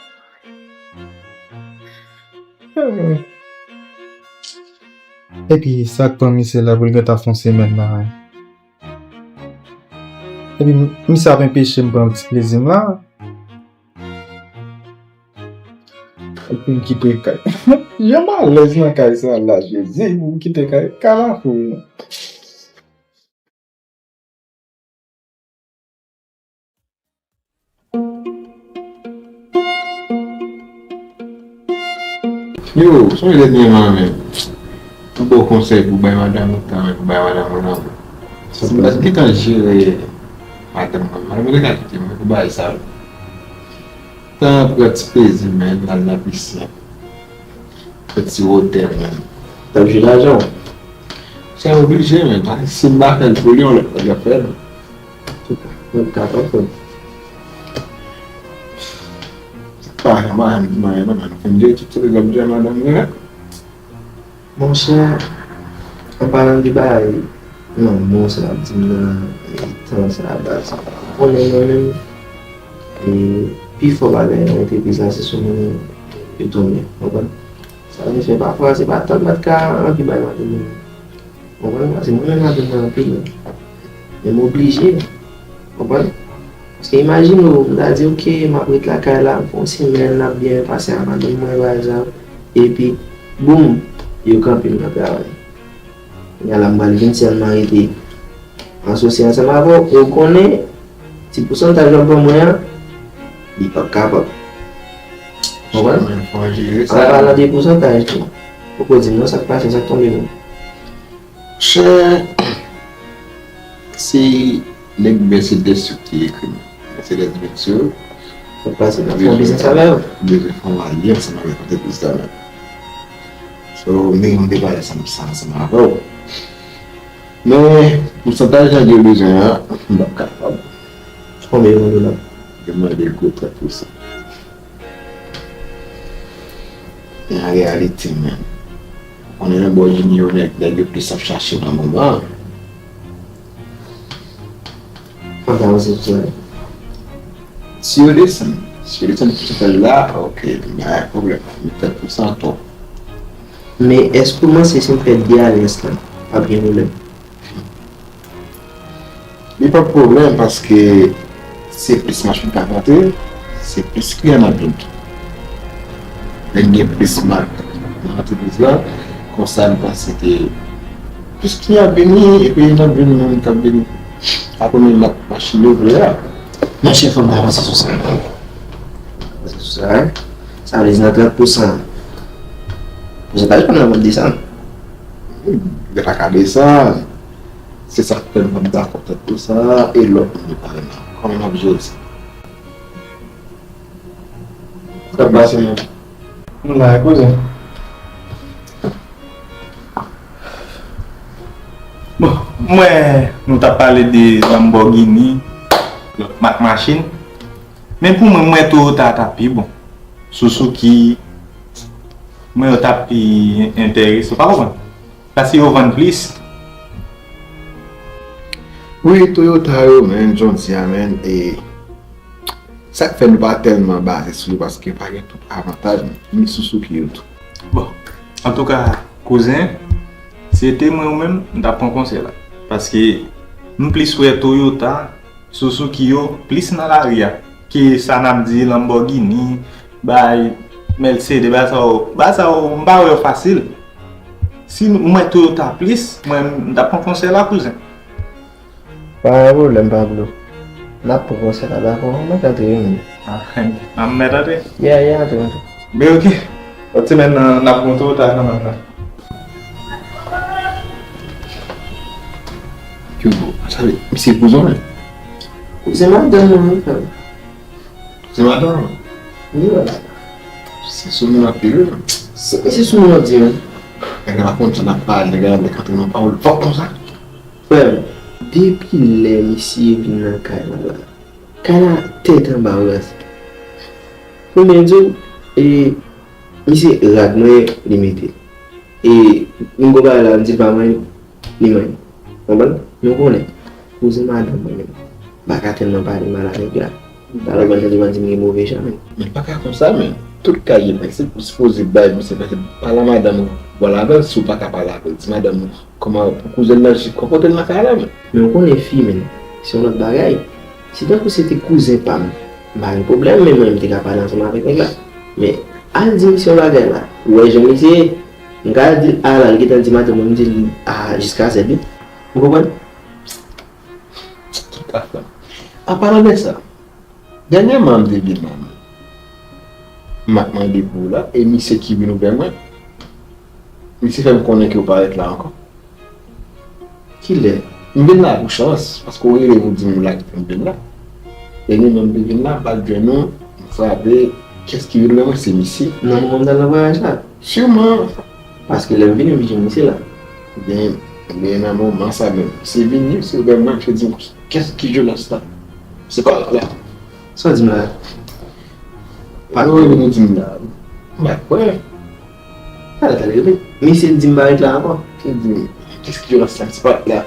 Epi sa k pran misye la pou l gentan fè yon semèn la. Epi misye ap enpeche m pran ti plezi m la. Epi m kite kay. Jan m alèz nan kay sa la, Jezi, m kite kay. Kala fou. Yo, sonje dènyèman menm, m ba w konsèy pou bay madanm ou tan, pou bay madanm ou lanmou. Sa m pa t gentan jere madanm mwen. Madanm mwen te ka kite mwen pou bagay sa yo. Tan pran ti plezi, men, al nan pisin. Fè ti wotè, men. T ap jwe lajan w? Sa oblije, men. Si m pa fè l pou li, yon lòt moun ap fè l. Antouka, mwen pa konprann. Pa janm, pa janm di m anyen, non, men. Fè m di tout sa, l ap di a madanm mwen. Monchè, an palan de bagay, non, bon, sa l ap di m nan, e, tan sa a, baz. Ou konnen mwen menm, e, pifò bagay nan antrepriz la, se sou moun yo tonbe, w konprann? Sa vle fè pafwa, se pa tan m pa t ka anvi bay madanm mwen. W konprann? Paske mwen renmen madanm mwen anpil. Men m oblije, w konprann? Paske imajine w, m ta di, "Oke, m ap ret lakay la, m fè yon semèn, n ap byen pase ak madanm mwen, pa egzanp." Epi, boum, yo kanpe m nan travay. Kounye a la, m pral vin sèlman rete asosye ansanm avè w, e w konnen, ti pousantaj w ap ban mwen an, li p ap kapab. Konprann? Mwen fò jere sa. An palan de pousantaj tou, ou poko di m non sa k pase, sa k tonbe nou. Chè, se nèg Mercedes yo ki ekri m. Mercedes Benz yo. Sa k pase, n ap fè yon biznis avè yo. Bezwen fè yon alyans ansanm avèk antrepriz la menm. So, m te gen yon deba ansanm sa ansanm avè w. Men, pousantaj nèg yo bezwen an, m p ap kapab. Konbyen yo mande w la? Yo mande gwo trant pousan. Men an reyalite, men, ou konnen nan bò Jimmy yo, nèg, nèg yo plis ap chache nan moman an. Fanta, ou se sou sa. Si yo desann, si yo desann pousantaj la, oke, m pa gen pwoblèm. M fè pousan twòp. Men èske w panse si m fè de alyans lan, p ap gen pwoblèm? Li p ap pwoblèm paske se plis machin k ap rantre, se plis kliyan n ap jwenn tou. Lè n gen plis mak nan antrepriz la, konsa m panse ke plis kliyan ap vini epi n ap jwenn moun k ap vin akonpanye mak machin yo vre a. Monchè, fò m ta panse sou sa. Panse sou sa, wi. Sa vle di nan trant pousan, pousantaj pa nan mòd desann. Li pa ka desann. Se sa k fè m pa t dakò tèt tou sa, e lòt moun yo pa renmen. Kòman n ap jere sa? Sa k pase menm? M la, kouzen. Bon, m wè nou t ap pale de Lamborghini, lòt mak machin. Men pou mwen, m wè Toyota ta pi bon. Suzuki, mwen yo ta pi enterese. Ou pa konprann? Paske yo vann plis. Wi, Toyota yo, men, John Deere, men, e sa k fè nou pa tèlman baze sou yo, paske yo pa gen tout avantaj, ni Suzuki yo tou. Bon, antouka, kouzen, si se te mwen ou menm, m t ap pran konsèy la. Paske m plis wè Toyota, Suzuki yo plis nan lari a ke sa n ap di Lamborghini, bay Mercedes, bay sa yo, bay sa yo, m pa wè yo fasil. Si m wè Toyota plis, mwen, m t ap pran konsèy la, kouzen. Pa gen pwoblèm, Pablo. N ap pran konsèy la, dakò? Mwen ka antre, wi, men. Ah, an mèt antre? Yeah, yeah, antre, antre. Men oke. Lòt semèn nan, n ap pran Toyota kanmenm la. Yo, sa vle, misye kouzen w, men. Kouzen madanm mwen, wi, frè m. Kouzen madanm w? Wi, wè. Se sou moun anpil, wi. Se, se sou moun anpil, wi. Nèg la pa konn sa n ap pale, nèg la vle kanpe nan pawòl fò konsa. Frè m, depi lè misye vin nan kay la la, kay la tèt anba w, ras. Pou mwen di w, e, misye rad mwen li mete. E m gon bagay la, m di l pa manyen, li manyen. Konprann? Nou konnen, kouzen madanm mwen menm, m pa ka tèlman pale mal avèk la. Talè w pral tande w pral di m gen move jan menm. Men pa ka konsa, men. Tout kay gen prensip, ou sipoze bay misye prensip. Pale a madanm ou, pale avè l, si w pa ka pale avè l, di madanm ou, kòman pou kouzen nan jis kòkote l nan kay la, men. Men w konnen fi, men, se yon lòt bagay. Si tankou se te kouzen pa m, m pa gen pwoblèm, men mwen, m te ka pale ansanm avèk nèg la. Men, al di misye yon bagay la, ou wè jan misye ye, m ka di l, a la, l gentan di madanm mwen, m di l, a, jiska sèt, wi. Ou konprann? Tout afè. An palan de sa, dènyèman, m te vin la, m ap mande pou ou la, e misye ki vin ouvè mwen, misye fè m konnen ke w pa ret la ankò. Kilè? M vin la pou chans, paske w rele m, ou di m ou la ki fè m vin la. Dènyèman, m te vin la, m pa t jwenn ou, m frape, kiyès ki vin ouvè mwen, se misye. Non, mwen, m t al nan vwayaj la. Siman. Paske lè m vini, m vin jwenn misye la. Ebyen, ebyen, nan moman sa menm, misye vini, misye ouvè mwen, misye di m, kiyès ki Jonas la? Se pa la. Sa w di m la? Pa nou rele nou di m la. M pa kwè. Talè, talè, rele. Misye di m pa ret la ankò. Misye di m, kiyès ki Jonas la? Se pa la.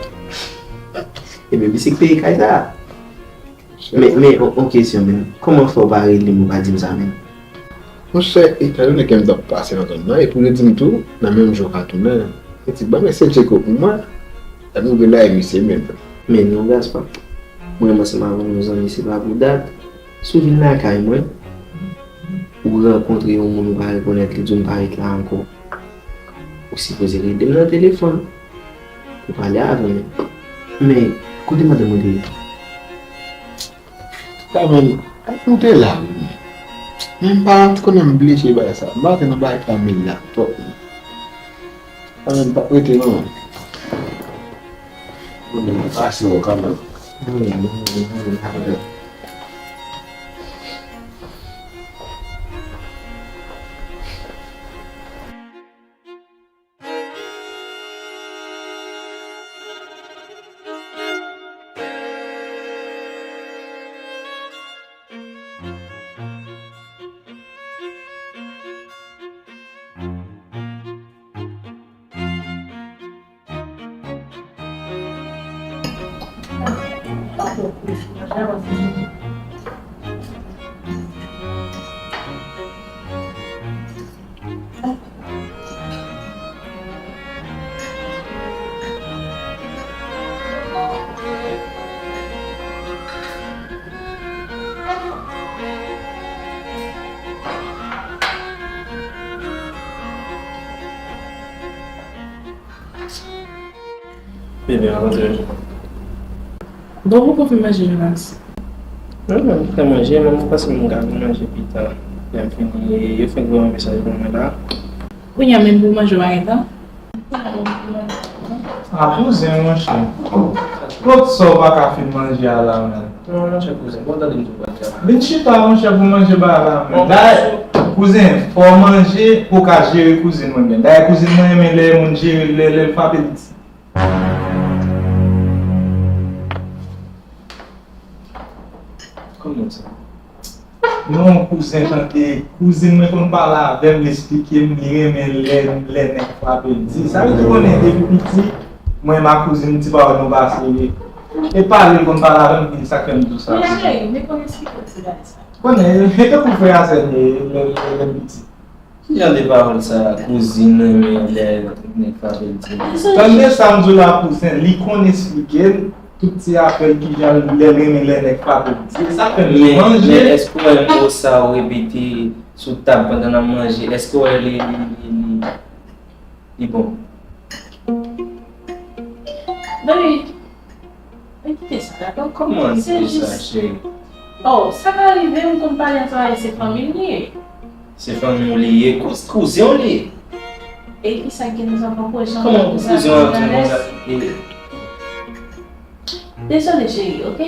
Ebyen, misye k peye kay sa. Men, men, on, on kesyon, men. Kòman fè w pa rele m, ou pa di m sa, men? Monchè, etandone ke m t ap pase nan zòn nan, epi w te di m tou, nan menm jou w ka tounen. Mwen di, ban mesye Djeko pou mwen, lè m rive la, e misye menm. Men non, Gaspar. Mwen menm ansanm avè yon zanmi, se pa pou dat. Si w vin lakay mwen, ou rankontre yon moun ou pa rekonèt li, di w m pa ret la ankò. Ou sipoze rele m nan telefòn pou pale avè m. Men, kote madanm ou te ye? Sa vle di, m te la wi. Men m pa t konnen m blije bagay sa. M pa t nan bagay familya twòp. Sa vle di, m pa t rete non. Bon, m pase w kanmenm. Bebe, a rantre. Bon, poko fin manje, Jonas? Non, non, m fè manje, men m panse m ka vin manje pita. Lè m fini, yo fenk voye yon mesaj ban mwen la. Kounye a menm pou manje w pa gen tan? A kouzen, monchè. Kot sa w pa ka fin manje a la menm? Non, monchè, kouzen, bon, tande m di w bagay la. Vin chita, monchè, pou manje bagay la menm. Dayè, kouzen, fò w manje pou w ka jere kouzin mwen byen. Dayè, kouzin mwen renmen lè moun jere, lè, lè l frape l di. Kòman sa? Non, kouzen, tande, kouzin mwen konn pale avè m, li esplike m, li renmen lè, lè nèg frape l di. Sa vle di konnen depi piti, mwen m ak kouzin m ti pawòl nou pa serye. E pale l konn pale avè m, e sa k fè m di w sa. Men cheri, men konn esplike m ti bagay sa. Konnen, e tankou frè a sè n ye, lè, lè, lè m piti. Ki jan de pawòl sa, kouzin renmen lè nèg frape l di? Tande sa m di w la kouzen, li konn esplike l tout ti afè l, ki jan l renmen lè nèg frape l di. E sa fè m manje. Men èske w wè mo sa w repete sou tab pandan n ap manje, èske w wè li, li, li, li, li bon? Baby, men kite sa la. Kòman di sa, cheri? Oh, sa ka rive, m konn pale ansanm avè l, se fanmi m li ye. Se fanmi w li ye, kou-, kouzen w li ye. E kisa ki gen nou sa pran pou jan. Kòman pou kouzen w ap di nou sa? Dezole, cheri, oke?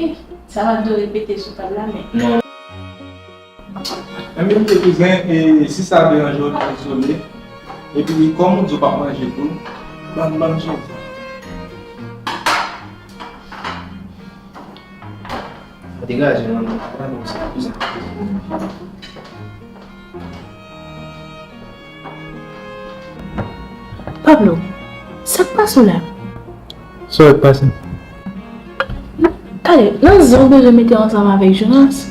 Sa va dwe repete sou tab la, men. Non. Enben, oke, kouzen, e si sa deranje w, dezole. Epi, kòm ou di w p ap manje tou, ban m, ban m chita. Degaje, non, non, pa gade m sa, kouzen. Pablo, sa k pase w la? Sa w wè k pase? Talè, nan zen w bezwen mete ansanm avèk Jonas?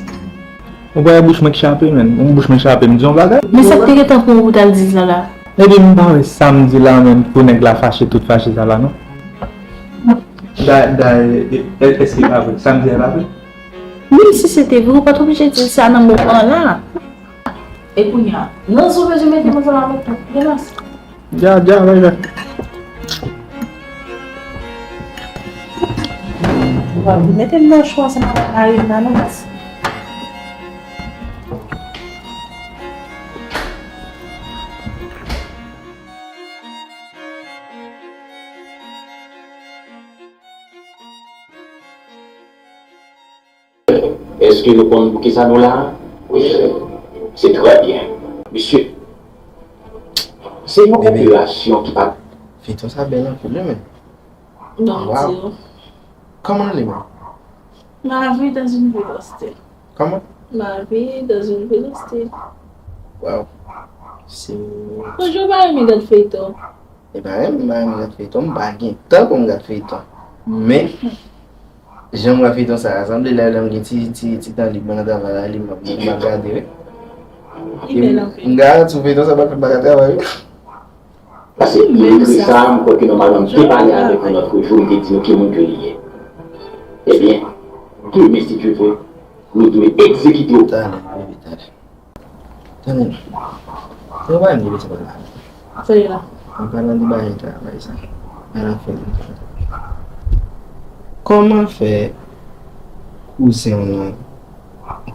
Ou pa wè bouch mwen k chape, menm. Yon bouch mwen chape, m di yon bagay. Men sa k te gentan pran w pou w t al di sa la? Epi m pa wè sa m di la menm pou nèg la fache, tout fache sa la, non. Da, da, e, e, èske e pa vre? Sa m di a e pa vre? Menm si se te vre, ou pa t oblije di l sa nan moman an la. E kounye a, nan zen w bezwen mete m ansanm avèk Jonas? Dja, dja, bay, bay. Mete m nan chwa ansanm avèk mari m la non, baz. Èske nou konn poukisa nou la a? Wi, chèf. Se trè byen. Mesye, se yon operasyon ki pa... Feyton sa bèl anpil wi, men. Waw. Kòman l ye menm? Ma vie dans une ville hostile. Kòman? Ma vie dans une ville hostile. Waw. Se... Bonjou, pa renmen gad feyton. E pa renmen, m pa renmen gad feyton, m pa gen tan pou m gad feyton. Men, jan m wè feyton sa a sanble, lè, lè m gen ti, ti, ti tan lib mwen nan travay la, li, m ap, m ap gade, wi. E m, m garanti w feyton sa pa fè m pa ka travay, wi. Paske li ekri sa, m kwè ke nòmalman m te pale avèk nou lòt jou, m te di nou ki moun ke li ye. Ebyen, Premye si Dye vle, nou dwe egzekite w. Talè, bebe, talè. Tande non. Yo pa menm di betiz la. Sa ye la? An palan de bagay travay sa. Al ap fè l. Kòman fè kouzen w lan,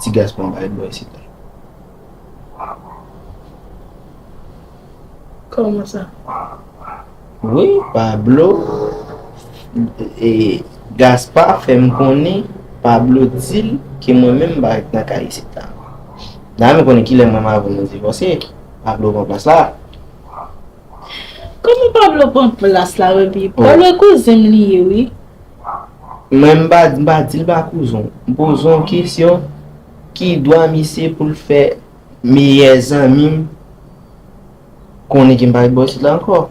ti Gaspa, pa ret bò isit la? Kòman sa? Wi, Pablo, e, Gaspa fè m konnen Pablo di l ke mwen menm m pa ret nan kay isit la ankò. Dayè, nou konnen kilè mwen avè w nou divòse. Pablo pran plas la. Kòman Pablo pran plas la, epi Pablo e kouzen m li ye, wi. Mwen, m pa, m pa di l pa kouzen w. M poze w yon kesyon, ki dwa misye pou l fè meyè zanmi m konnen ke m pa ret bò isit la ankò?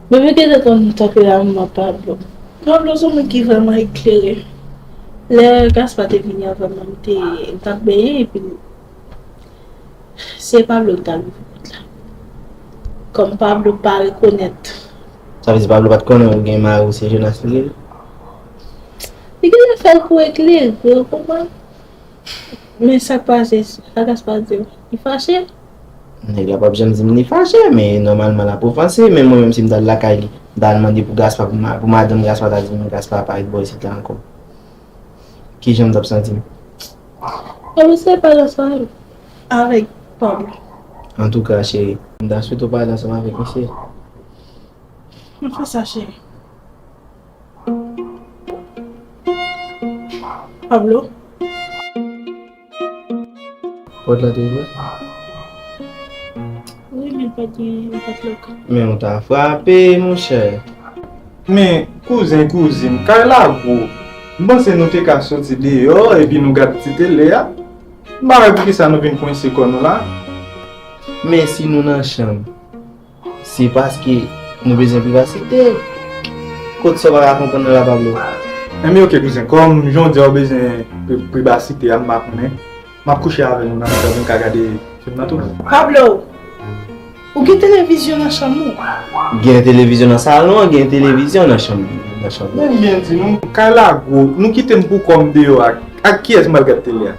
Depi kite konn tanpe a mwen, Pablo. Pablo se yon moun ki vrèman eklere. Lè Gaspa te vini avè mwen, m te, m t ap benyen, epi se Pablo ki t al ouvri pòt la. Kòm Pablo pa rekonèt. Sa vle di Pablo pa t konnen ou gen mari w se Jonas li rele? Li genlè fè l kou eklere, ou konprann? Men sa k pase, sa Gaspa di w? Li fache? Nèg la p ap janm di m li fache, men nòmalman l ap ofanse. Men mwen menm, si m t al lakay li, m t al mande pou Gaspa, pou ma-, pou madanm Gaspa, ta di m Gaspa pa ret bò isit la ankò. Kijan m t ap santi m? Pablo se pale ansanm avèk Pablo. Antouka, cheri, m ta swete w pale ansanm avèk misye. Mwen fè sa, cheri. Pablo? Pòt la te ouvè? Wi, men pa t gen, pa t lòk. Men ou ta frape, monchè. Men, kouzen, kouzin, kay la gwo. M panse nou te ka soti deyò, epi nou gad ti tele a. M pa wè poukisa nou vin kwense kò nou la. Men si nou nan chanm, se paske nou bezwen privasite. Kot sa w pa ka konprann nan la, Pablo? Enben, oke, kouzen. Kòm jan w di a w bezwen pri-, privasite a, m pa konnen. M ap kouche avè nou nan mitan pou n ka gade fim nan tou. Pablo, ou gen televizyon nan chanm ou? Gen televizyon nan salon an, gen televizyon nan chanm, nan chanm nan. Men m byen di nou, kay la gwo, nou kite m pou kò m deyò a. Ak kiyès m pral gad tele a?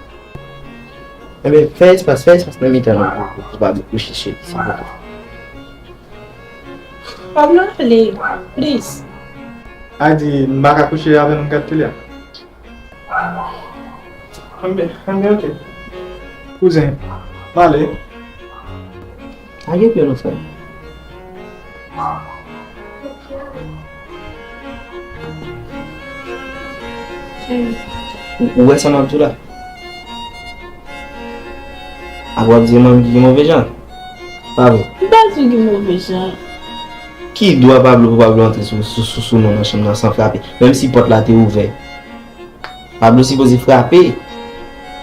Enben, fè espas, fè espas nan mitan nou pou, pou, pou Pablo kouche, cheri, silvouplè. Pablo, ale, please. A di, m pa ka kouche avè nou gad tele a? Enben, enben, oke. Kouzen, m ale. Lage pye w non, frè. Ou, ou wè sa m ap di w la? Apre w ap di manmi ki gen move jan. Pa vre? M pa di w gen move jan. Ki dwa Pablo pou Pablo antre sou, sou, sou, sou nou nan chanm nan san frape, menm si pòt la te ouvè? Pablo sipoze frape.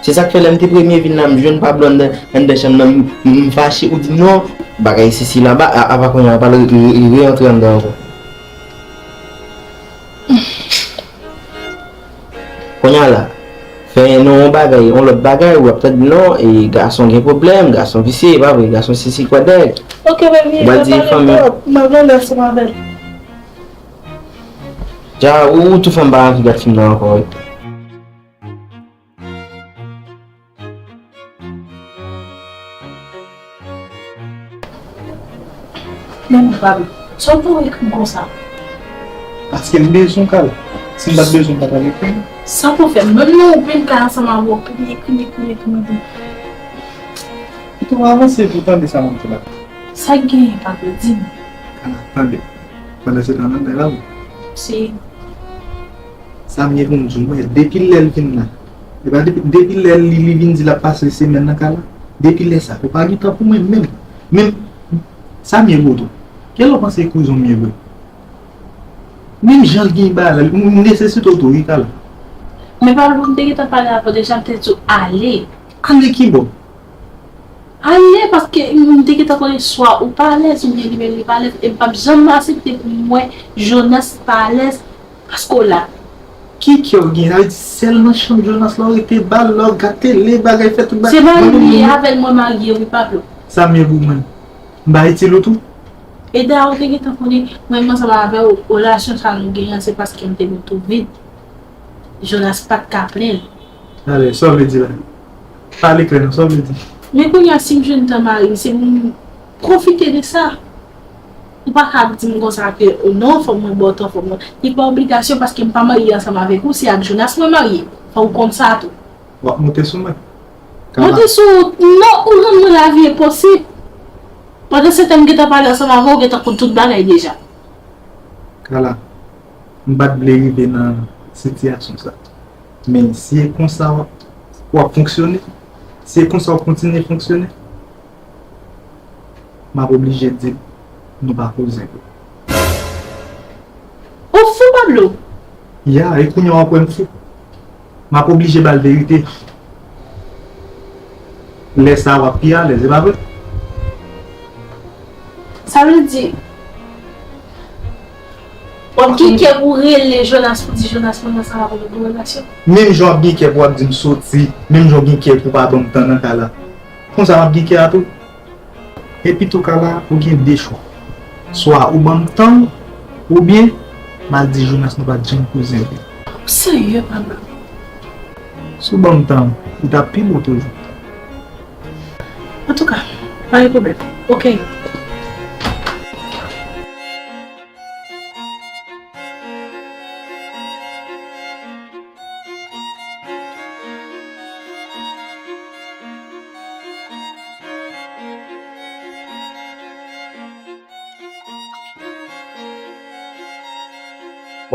Se sa k fè lè m te premye vin la, m jwenn Pablo anndan, anndan chanm nan, m, m, m fache, ou di non, bagay sesi laba, a, apa kounye a, Pablo re, re, re, reantre anndan ankò. Kounye a la, fè non yon bagay, yon lòt bagay, ou ap tande non, e gason gen pwoblèm, gason visye, e pa vre, gason sesi kwadèk. Ok, baby, ou pral di fanmi. M ap pale twòp, m ap pale ansanm avè l. Ja, ou, ou tou fè m pa anvi gad fim nan ankò, wi. Men Pablo, sa w tou ekri m konsa? Paske m bezwen w, Carla. Si m pa t bezwen w, m pa t ap ekri w. Sa pou fè? Menm lè w vin kay ansanm avè w, ekri, ekri, ekri, ekri, ekri. Ou tou avanse pou tande sa m ap di la. Sa k genyen, Pablo, di m. Carla, tande. Pandan se tan nan, men la, wi. Si. Sa m gen pou m di w, mwen, depi lè l vin la, e pa depi, depi lè li, li vin di l ap pase semèn nan kay la, depi lè sa, ou pa gen tan pou mwen menm. Menm, sa m ye pou ou tou? Kè lè w panse kouzen m ye vre? Menm jan l gen bagay la, m nesesite w tou, wi, Carla. Men Pablo, m te gentan pale avè w deja, m te di w ale. Ale ki bò? Ale, paske m te gentan konnen swa ou pa alèz, oubyen li menm li pa alèz, e m p ap janm aksepte pou m wè Jonas pa alèz, paske w la. Ki kè w gen? Sa vle di sèl nan chanm Jonas la w rete, ba l, lè w gad tele, bagay, fè tout bagay. Se mari m ye, avè l mwen marye, wi, Pablo. Sa m ye pou mwen? M pa itil ou tou? E dayè, ou te gentan konnen, mwen menm ansanm avè w, relasyon sa nou genyen an, se paske m te met ou vid. Jonas pa t ka plen l. Ale, sa w vle di la? Pale klè non, sa w vle di? Men kounye a, si m jwenn tan mari m, se pou m pwofite de sa. Ou pa ka ap di m konsa ke, "O non, fò mwen ba w tan, fò mwen." Li pa obligasyon paske m pa marye ansanm avèk ou, se ak Jonas mwen marye. Fò w konn sa tou. W ap monte sou mwen? Monte sou ou? Non, ou rann mwen lavi enposib. Pandan se tan m gentan pale ansanm avè w, w gentan konn tout bagay deja. Kala, m pa t vle rive nan sitiyasyon sa. Men si e konsa w ap, w ap fonksyone, si e konsa w ap kontinye fonksyone, m ap oblije di l nou pa koze ankò. Ou fou, Pablo? Ya, e kounye a w ap wè m fou. M ap oblije ba l verite. Lè sa a w ap pi alèz, e pa vre? Sa vle di, w ap gen kè pou w rele Jonas pou di Jonas mwen ansanm avèk yon relasyon? Menm jan w ap gen kè pou w ap di m soti, menm jan w gen kè pou w pa ban m tan nan kay la. Konsa m ap gen kè a tou. Epi tou kala, ou gen de chwa. Swa ou ban m tan w, oubyen m al di Jonas nou pa t janm koze ankò. Ou serye, Pablo? Si w ban m tan w, li t ap pi bon toujou. Antouka, pa gen pwoblèm. Oke.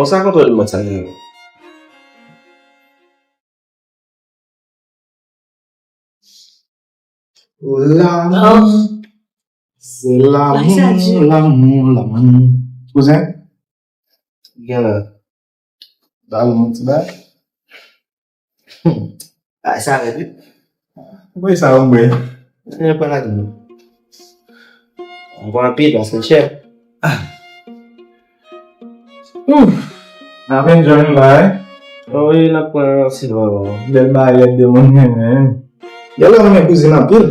Bon, sa kontwòl mòd sa li ye? Lanmou, se lanmou, lanmou, lanmou. Kouzen? Gen lè. Ba nou yon ti bay. Hmm. Bay sa rèd wi. Ou kwè sa ou bwè? Mwen pran ak nou. Mwen pran anpil paske l chè. Ouf! N ap enjoy nou la, wi. O wi, n ap pran silva bon. Bèl bagay lè de moun renmen. Gen lè renmen kouzin anpil.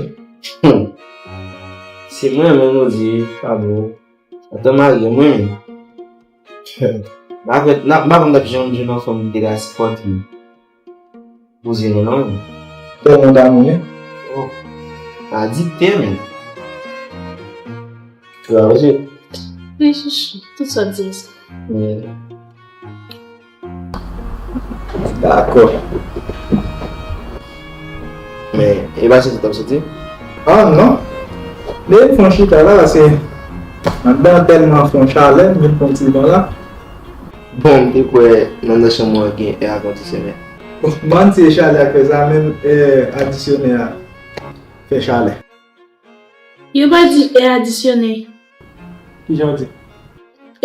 Hmm. Si mwen renmen nou di, pa bon. Antan marye mwen menm. M pa konn, m pa konn t ap janm jwenn yon fanm ki te ka sipòte m. Kouzin ou non. Tèlman damou, wi. Oh. Adikte, men. Tou a, mesye. Wi, chouchou. Tout sa w di, sa. Wi. Dakò. Men, e pa soti t ap soti? Ah, non. Depi m fon chita la, se anndan tèlman fon chalè, m vin pran ti van la. Bon, m te kwè nan, nan chanm ou an gen èr kondisyonè. Bon, manti, e chalè a k fè sa, menm èr adisyonè a fè chalè. Yo pa di èr adisyonè. Kijan w di?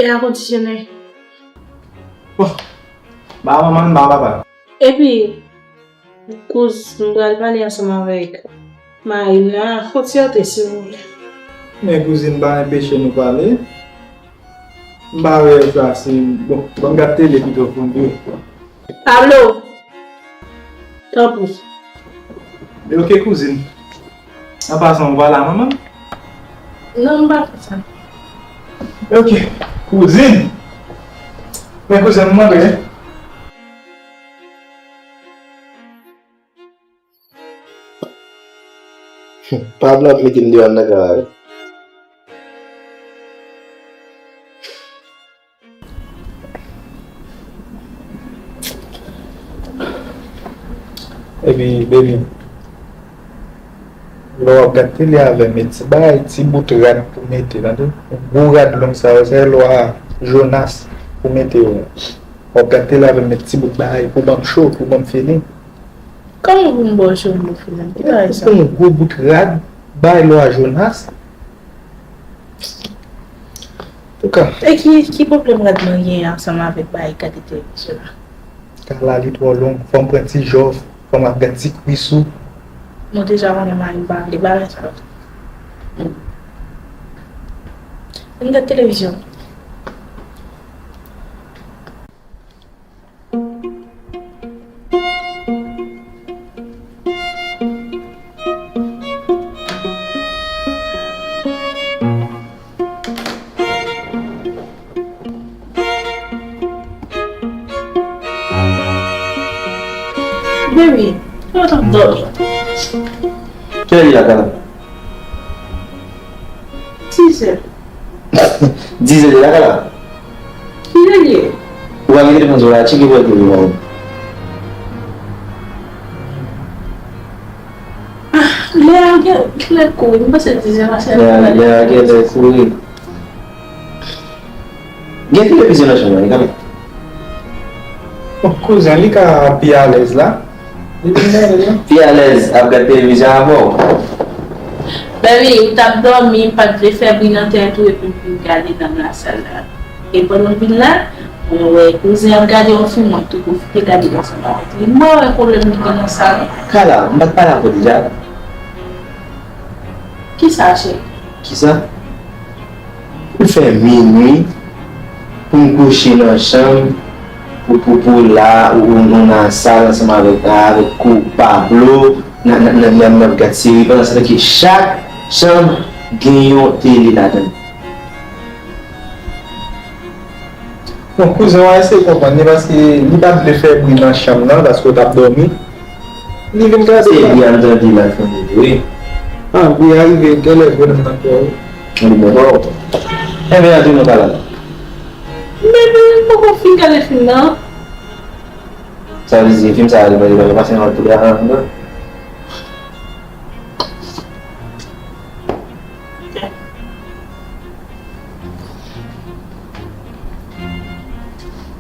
Èr kondisyonè. Bon, ba manman l, ba papa l. Epi, kouz, m pral pale ansanm avèk mari m nan, fon ti rete, silvouplè. Men kouzin, pa enpeche nou pale. M pa wè sa si, bon, ban m gad tele pito pou m di w. Pablo! Tanpri. Men oke, kouzin. An pasan, ou pale a manman m? Non, m pa fè sa. Oke, kouzin. Men kouzin, m mande. Pablo ap mete m deyò anndan kay la, wi. Epi, baby, lè w ap gad tele avè m, e ti bagay, ti bout rad pou mete, tande? Yon gwo rad long sa yo, se lwa Jonas pou mete yo. W ap gad tele avè m, met ti bout bagay pou ban m cho, pou ban m feeling. Kòman pou m ba w cho, pou m ba w feeling? Ki bagay sa? Ou pran yon gwo bout rad, bay lwa Jonas. Antouka. E ki, ki pwoblèm rad mwen gen ansanm avèk bagay gade televizyon la? Kala li twò long, fò m pran ti jòf, fò m ap gad ti kwis ou. Nou deja konnen mari m pa vle bagay sa yo. Ann gad televizyon. Kilè li la, Kala? Dizè. Dizè li la, Kala? Kilè li ye? Ou pa gen telefòn sou la, tcheke pou wè ki nimewo. Ah, lè a gen, genlè kouri, m panse dizè mache. Lè a, lè a genlè kouri. Gen televizyon nan chanm nan, wi, kanmenm. Bon, kouzen, li ka pi alèz la. Li vin gade la. Pi alèz ap gad televizyon avè w. Baby, ou t ap dòmi, m pa t vle fè bri nan tèt ou, epi m vin gade nan lasal la. E pandan m vin la, mwen wè kouzen ap gade yon fim, mwen tou pwofite gade l ansanm avèk li. Mwen wè pwoblèm li gen nan sa. Kala, m pa t pale avè w deja? Kisa, cheri? Kisa? Pou fè minui, pou m kouche nan chanm, pou, pou, pou la, ou, ou, ou nan sal ansanm avèk, avèk kou Pablo, nan, nan, nan, nan, nan gad seri, pandan se tan ke chak chanm gen yon tele ladan l. Bon, kouzen w a eseye konprann li, paske li pa t vle fè bri nan chanm nan, paske w t ap dòmi. Li vin kraze. Se bri a m tande la, fanmi, wi. Ah, bri a rive, genlè vre nan kò w. Li bon, bon. Enben, antre nan kay la. Men, men, m poko fin gade fim nan. Sa vle di, fim sa a, li pa, li pa pase nan tout la, an, an.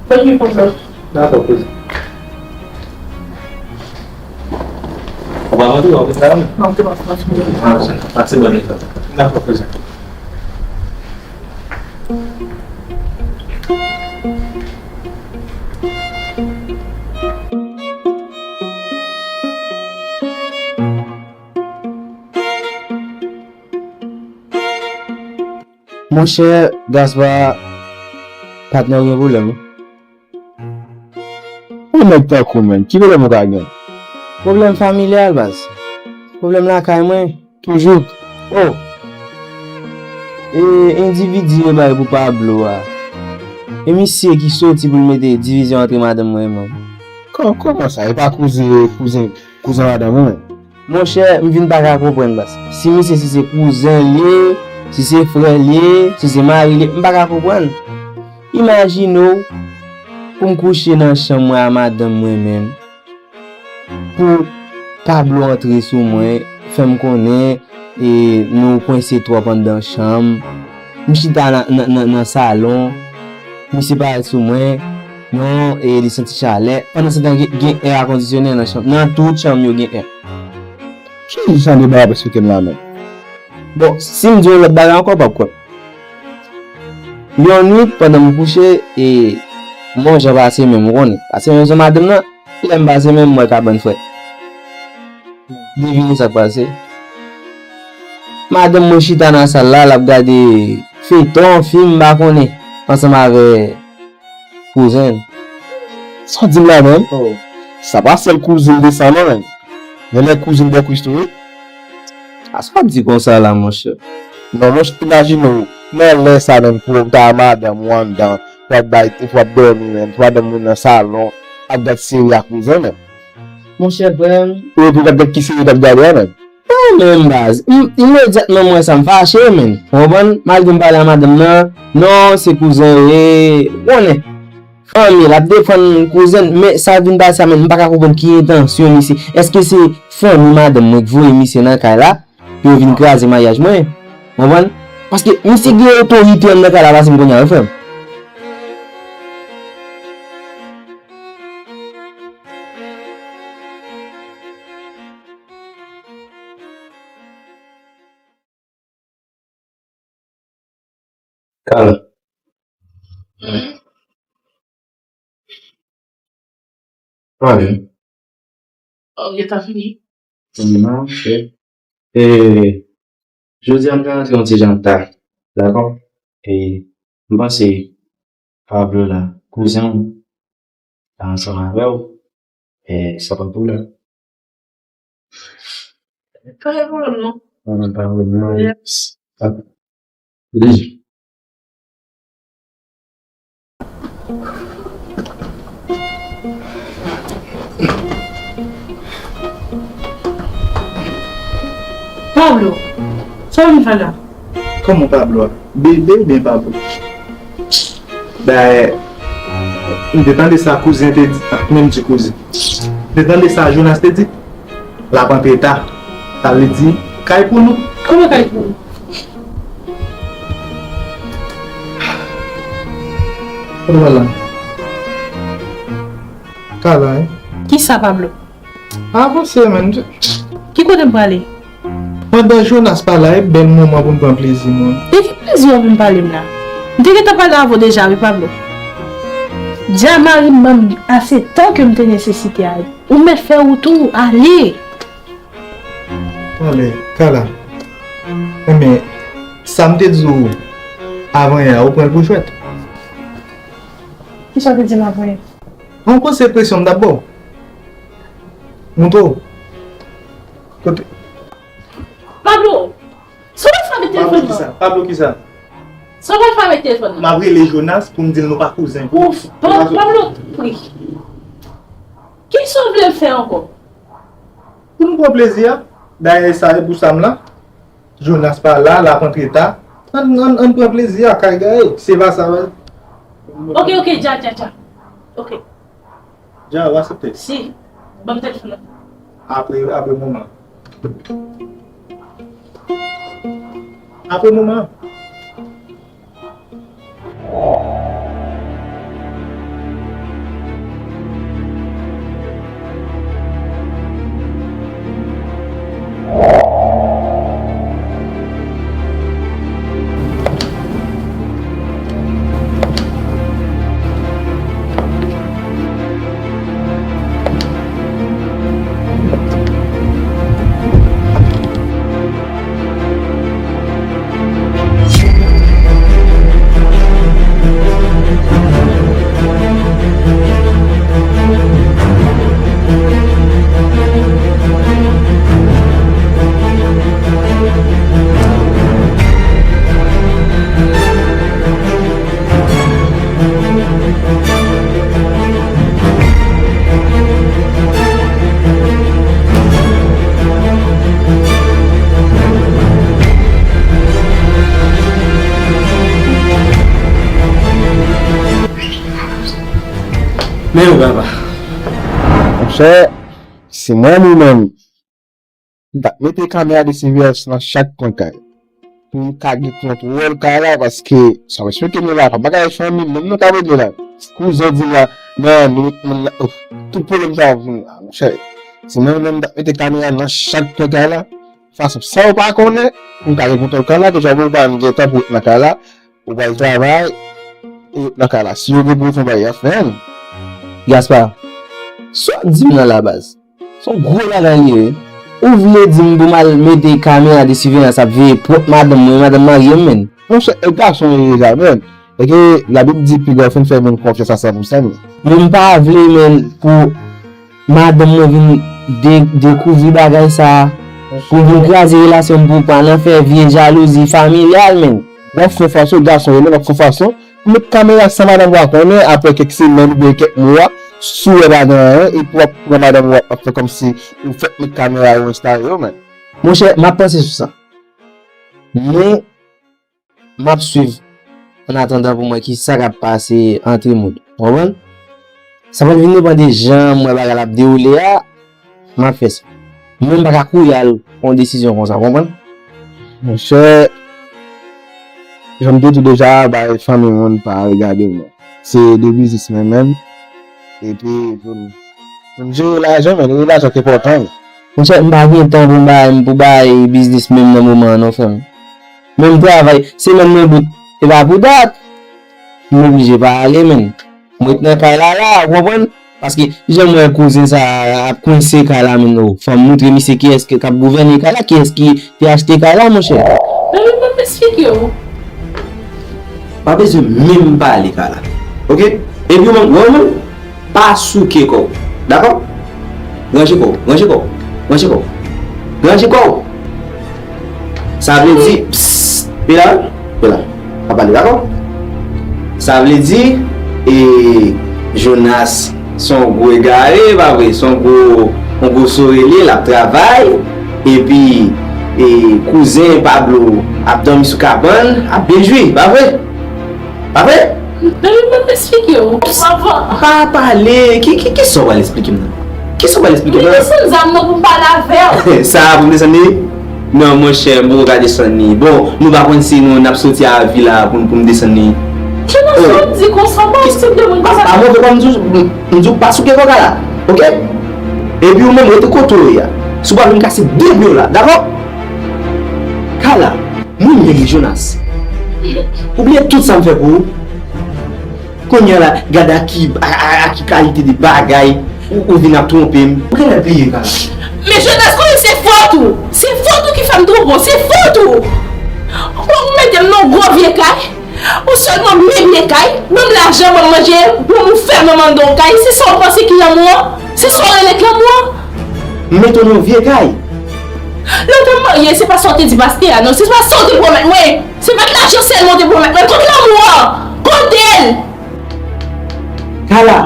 Ban m pran dlo. Dakò, kouzen. Ou pa mande, ou pa mande. Non, te pa, pa, pa. Ah, se, ah, se bon, dakò. Dakò, kouzen. Monchè Gaspard, patnè w gen pwoblèm, wi. Yon nèg tankou w, menm, ki pwoblèm ou ka gen? Pwoblèm familyal, baz. Pwoblèm lakay mwen. Toujou. Oh! E endividi yo bay pou Pablo a. E misye ki soti pou l mete divizyon antre madanm mwen menm. Kò-, kòman sa? E pa kouzen, kouzen, kouzen madanm ou menm? Monchè, m vin pa ka konprann, baz. Si misye, si se kouzen l ye, si se frè l ye, si se mari l ye, m pa ka konprann. Imajine w pou m kouche nan chanm mwen a madanm mwen menm, pou Pablo antre sou mwen, fè m konnen, e, nou kwense twòp anndan chanm. M chita nan, nan, nan, nan salon, misye parèt sou mwen, non, e, li santi chalè. Pandan se tan, gen, gen èr kondisyone nan chanm, nan tout chanm yo gen èr. Ki jan de bagay w ap eksplike m la menm? Bon, si m di yon lòt bagay ankò, w p ap kwè m. Yon nuit, pandan m kouche, e, m wè yon jan pase men m, ou konnen. Pase men m se madanm nan, lè m pase men m, m wè kabann frèt. Devine sa k pase. Madanm mwen chita nan sal la, l ap gade feyton, fim, m pa konnen, ansanm avè kouzen l. Sa w di m la menm? Oh. Sa pa sèl kouzin de san non, menm. Genlè kouzin bò Kristo, wi. A sa w ap di konsa la, monchè? Non, monchè, imajine w, nan lè sa menm, pou w ta madanm ou anndan, w ap bay, w ap dòmi menm, madanm ou nan salon, ap gad seri ak kouzen menm. Monchè, frè m. Ou epi w ap gad ki seri w t ap gade a menm? Mwen menm, baz, im-, imedyatman m wè sa, m fache, menm. Ou konprann? Malgre m pale a madanm nan, non, se kouzen yo ye, ou konnen. Fanmi, l ap defann kouzen l, men sa vin pase a, menm, m pa ka konprann ki entansyon misye. Èske se fanmi madanm mwen k voye misye nan kay la, pou yo vin kraze maryaj mwen? Ou konprann? Paske misye gen otorite anndan kay la pase m kounye a, wi, frè m. Kala. Pale. Oh, gentan fini? Non, chè. E, jodi a m te rantre yon ti jan ta, dakò? E, m panse Pablo la, kouzen w, la ansanm avè w, e, sa pa pwoblèm. Pa gen pwoblèm, non. Non, pa gen pwoblèm, non. Yes. Ah. Li. Pablo, sa w vin fè la? Kòman Pablo a? Bebe oubyen Pablo? Dayè, m te tande sa kouzen te di, ah, menm di kouzen. M te tande sa Jonas te di, l ap antre ta. Sa vle di, kay pou nou. Kòman kay pou nou? Kote w al la? Kay la, wi. Kisa, Pablo? Avanse, menm. Ki kote m prale? Pandan Jonas pa la, e bèl moman pou n pran plezi nou an. De ki plezi w ap vin pale m la? M te gentan pale avè w deja, wi, Pablo. Dja mari m ban m ase tan ke m te nesesite a. Ou mèt fè wout ou, ale. Talè, Kala. Enben, sa m te di w avan yè a, ou pran l pou jwèt. Kisa w te di m avan yè? Ou panse presyon m t ap ba w? Montre w. Kote? Pablo, sa w pral fè avèk telefòn nan? Pablo kisa? Pablo kisa? Sa w pral fè avèk telefòn nan? M ap rele Jonas pou m di l nou pa kouzen. Ouf, Pa-, Pablo, pri. Kisa w vle l fè ankò? Pou nou pran plezi a. Dayè, sa e pou sa m la. Jonas pa la, l ap antre ta. Ann, ann, ann pran plezi a, kay gaye. Se pa sa, wè. Ok, ok, dja, dja, dja. Ok. Dja, w aksepte? Si. Ban m telefòn nan. Apre, apre moman. Apre moman. Men yo papa. Monchè, si mwen menm, m t ap mete kamera de siveyans nan chak kwen kay. Pou m ka gen kontwòl kay la, paske sa w eksplike nou la, pa bagay fanmi m, menm nou ka rele la. Kouzen di la, non, nou met moun la, ouf, tout pwoblèm sa yo vin la, monchè. Si mwen menm m t ap mete kamera nan chak kwen kay la, fason sa yo pa konnen, pou m ka gen kontwòl kay la, ke jan pou m pa m gen tan pou ret nan kay la, ou pral travay, ou ret nan kay la. Si yo gen pou yo fè bagay, y ap fè l. Gaspard, sa w ap di m nan la baz? Se yon gwo bagay li ye, wi. Ou vle di m pou m al mete kamera de siveyans ap veye pwòp madanm mwen, madanm marye m, menn? Monchè, e gason yo ye sa, menn. E ke Labib di, piga w fin fè moun konfyans a san pou san, menn. Men m pa vle, menn, pou madanm mwen vin de-, dekouvri bagay sa a, pou vin kraze relasyon m, pou pa nan fè vye jalouzi familyal, menn. W ap fè fason, gason yo, menn, w ap fè fason, Met kamera san madanm ou a konnen, apre kèk semèn oubyen kèk mwa, si w wè pa gen anyen, epi w ap pran madanm ou ap fè kòmsi ou fèk met kamera yo enstale yo, menn. Monchè, m ap panse sou sa. Men, m ap swiv annatandan pou m wè kisa k ap pase antre moun. Ou konprann? Sa pral vin depann de jan m wè bagay la ap dewoule a, m ap fè sa. Men m pa ka kouri al pran yon desizyon konsa, w konprann? Monchè, jan m te di w deja, bagay fanmi moun pa regade m non. Se de biznis mwen menm. Epi pou m, pou m jere lajan, men jere lajan ki enpòtan wi. Monchè, m pa gen tan pou m bay, pou bay biznis menm nan moman an non, frè m. Men m travay, semèn mwen bout, e pa pou dat. M oblije pa ale, menn. M ret nan kay la la, ou konprann? Paske, jan m wè kouzen sa a ap kwense kay la, menn, o, fò m moutre misye kiyès ki, k ap gouvène kay la, kiyès ki te achte kay la, monchè. Baby, ban m eksplike w. Pa bezwen menm pale kay la. Oke? Epi w menm, wè w menm, pa souke kò w. Dakò? Ranje kò w, ranje kò w, ranje kò w. Ranje kò w! Sa vle di, psst, pe la, pe la. Pa pale, dakò? Sa vle di, e, Jonas, se yon gwo egare, pa vre? Se yon gwo, yon gwo sore li ye, l ap travay, epi, E kouzen Pablo ap dòmi sou kabann, ap byen jwi, pa vre? Pa vre? Baby, mwen eksplike w. Avan. Pa pale, ki, ki, ki sa w pral eksplike m nan? Ki sa w pral eksplike m nan? Mwen desann zam nan pou m pale avè w. Sa a pou m desann li? Non, monchè, m poko ka desann li. Bon, nou pa konn si nou, n ap soti a vi la pou, pou m desann li. Ki nan sa w di konsa, mwen se de moun konsa. Pa move kòm m di w, m di w pa souke kòk la, oke? Epi ou menm, rete kote w ye a. Si w pa vin kase de pye w la, dakò? Kala, mwen menm, Jonas. Ou bliye tout sa m fè pou ou? Kounye a la, gade a ki, a, a, a ki kalite de bagay ou, ou vin ap twonpe m. Ou genlè bliye, Kala. Men Jonas, konnen se fòt ou. Se fòt ou ki fè m twonpe w. Se fòt ou. Ou mete m nan gwo vye kay. Ou sèlman meble kay, ban m lajan, ban m manje, ban m ou fèmen anndan yon kay. Se sa w panse ki lanmou an? Se sa w rele k lanmou an? M mete w nan yon vye kay. Lè w te marye, se pa sa w te di pastè a, non. Se pa sa w te pwomèt mwen. Se pa t lajan sèlman w te pwomèt mwen. Kot lanmou an? Kote l? Kala,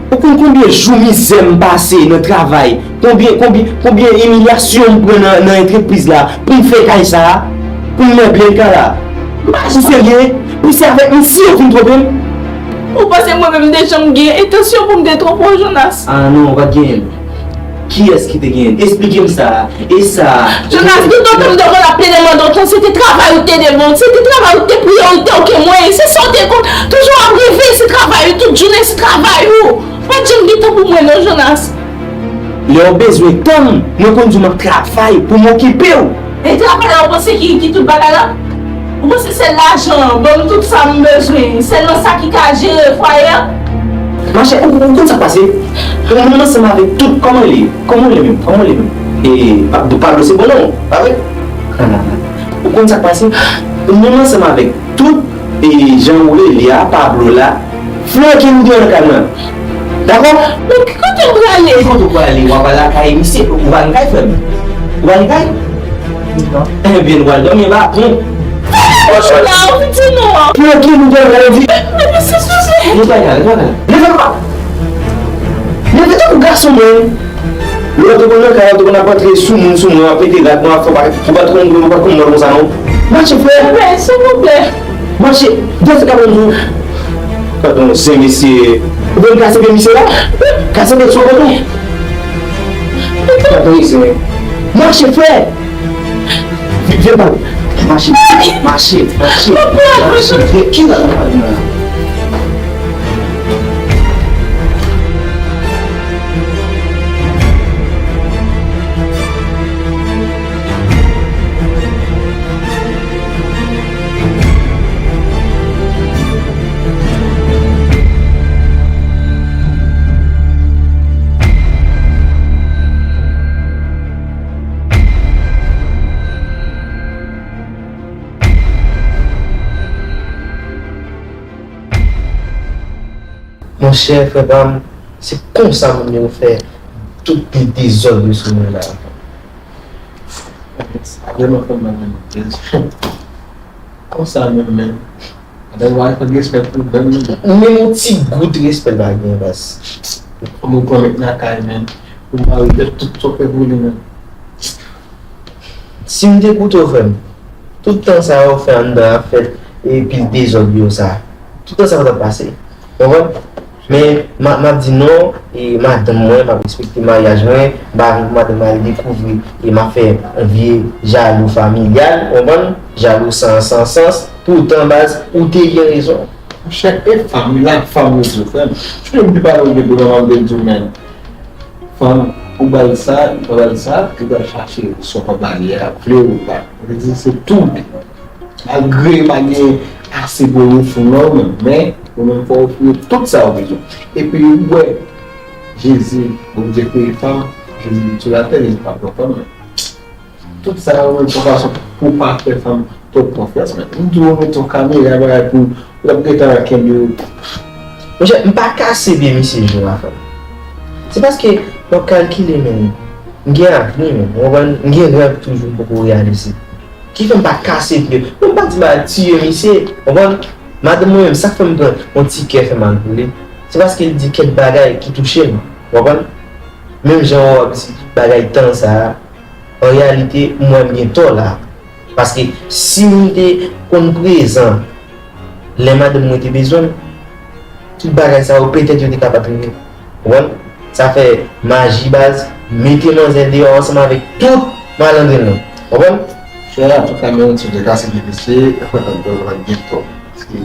ou konn konbyen jou mizè m pase nan travay? Konbyen, konbyen, konbyen imilyasyon m pran nan, nan antrepriz la pou m fè kay sa a? Pou m meble l, Kala? Ou serye? Pou se avèk misye ou vin twonpe m? Ou panse mwen menm m te janm gen entansyon pou m te twonpe w, Jonas? Ah non, ou pa t genyen l. Kiyès ki te genyen l? Esplike m sa. E sa. Jonas, gen tan m te konn ap plede mande w tan, se te travay ou te devan, se te travay ou te priyorite w ke mwen. Se sa w te konn toujou ap reve, se travay ou tout jounen, se travay ou. Pa t janm gen tan pou mwen non, Jonas. Lè w bezwen tan m, mwen konn di w m ap travay pou m okipe w. E travay la ou panse ki, ki tout bagay la? Ou panse sèl lajan an, ban m tout sa m bezwen, sèlman sa ki ka jere fwaye a? Machè, ou, ou konn sa k pase? Ou menm ansanm avèk tout, kòman l ye? Kòman l ye menm? Kòman l ye menm? E, Pablo, Pablo se bon non, pa vre? Ou konn sa k pase? Ou menm ansanm avèk tout, e, jan ou rele a, Pablo la, flanke m deyò nan kay mwen. Dakò? Men ki kote m prale? Ki kote w prale? W ap al lakay misye, ou pa gen kay, frè m? Ou pa gen kay? Non. Ebyen, nou pral dòmi anba pon. Fèmen bouch ou la, ou vin di non an. Flanke m deyò nan kay, ou di. Men, men, men, men, men. Leve, Kala, leve, Kala. Leve, Kala. Leve tankou gason, mwen. Lè w te konn nan kay la, w te konn ap antre sou moun, sou moun, w ap pete rad, w ap fè w pa, w pa t konn, w pa t konn mwen konsa, non. Mache, frè. Frè, silvouplè. Mache, dèyè se ka pran tou. Gad yon zen mesye. Ou konn kase pye misye la? Kase pye sou kote w. Gad yon zen. Mache, frè. Vin, vin pa. Mache, mache, mache, mache. Vin, ki la, la, la. Monchè, frè pa m, se konsa moun yo fè tout pil dezòd yo sou mwen la. Sa vrèman fè m mal nan tèt. Konsa menm, men. Otherwise, pa gen respè pou frè m, non. Menm yon ti gout respè l pa gen, baz. Kòman w pran met nan kay, men. Ou mari de tout sa w fè pou li, men. Si m te koute w, frè m, tout tan sa yo fè anndan ap fèt, e pil dezòd yo sa. Tout tan sa yo t ap pase. Ou konprann? Men, m a, m ap di non, e madanm mwen, m ap respekte maryaj mwen, m pa vle pou madanm mwen al dekouvri, e m ap fè yon vye jalou familyal, ou konprann? Jalou san, san sans. Poutan, baz, ou te gen rezon. Monchè, e fanm, la fanm yo di w, frè m. Chak jou m te pale w de dlo, m ap di w, men. Fanm, ou ba l sa, li pa ba l sa, li pral chache sa w pa ba li a, vle ou pa. Sa vle di se tou li. Malgre pa gen ase pou ou ofri w non, men, men ou menm fò w ofri yo tout sa yo bezwen. Epi ou wè, Jezi, Bondye kreye fanm, Jezi vin sou latè, Jezi pa pran fanm nan. Tout sa yo menm se yon fason pou w pa fè fanm twòp konfyans, men. M di w, ou met yon kamera bagay pou l ap gentan kenbe w. Monchè, m pa kase pye misye jou a, frè m. Se paske w ap kalkile, men, m gen avni, men, w konprann? M gen rèv toujou m poko reyalize. Ki fè m pa kase pye. Men m pa di m al tiye misye, w konprann? Madanm mwen menm, sa k fè m pran yon ti kè fè mal pou li, se paske l di kèk bagay ki touche m, w konprann? Menm jan w ap di bagay tan sa a, An reyalite, m wè m gen tò la. Paske si m te konn prezan lè madanm mwen te bezwen m, tout bagay sa yo petèt yo te kapab rive. Konprann? Sa fè maji baz, mete manzè deyò ansanm avèk tout malandren nan. Konprann? Frè, antouka, men yon ti de kase gen mesye, fè tan gòl la gen tò. Paske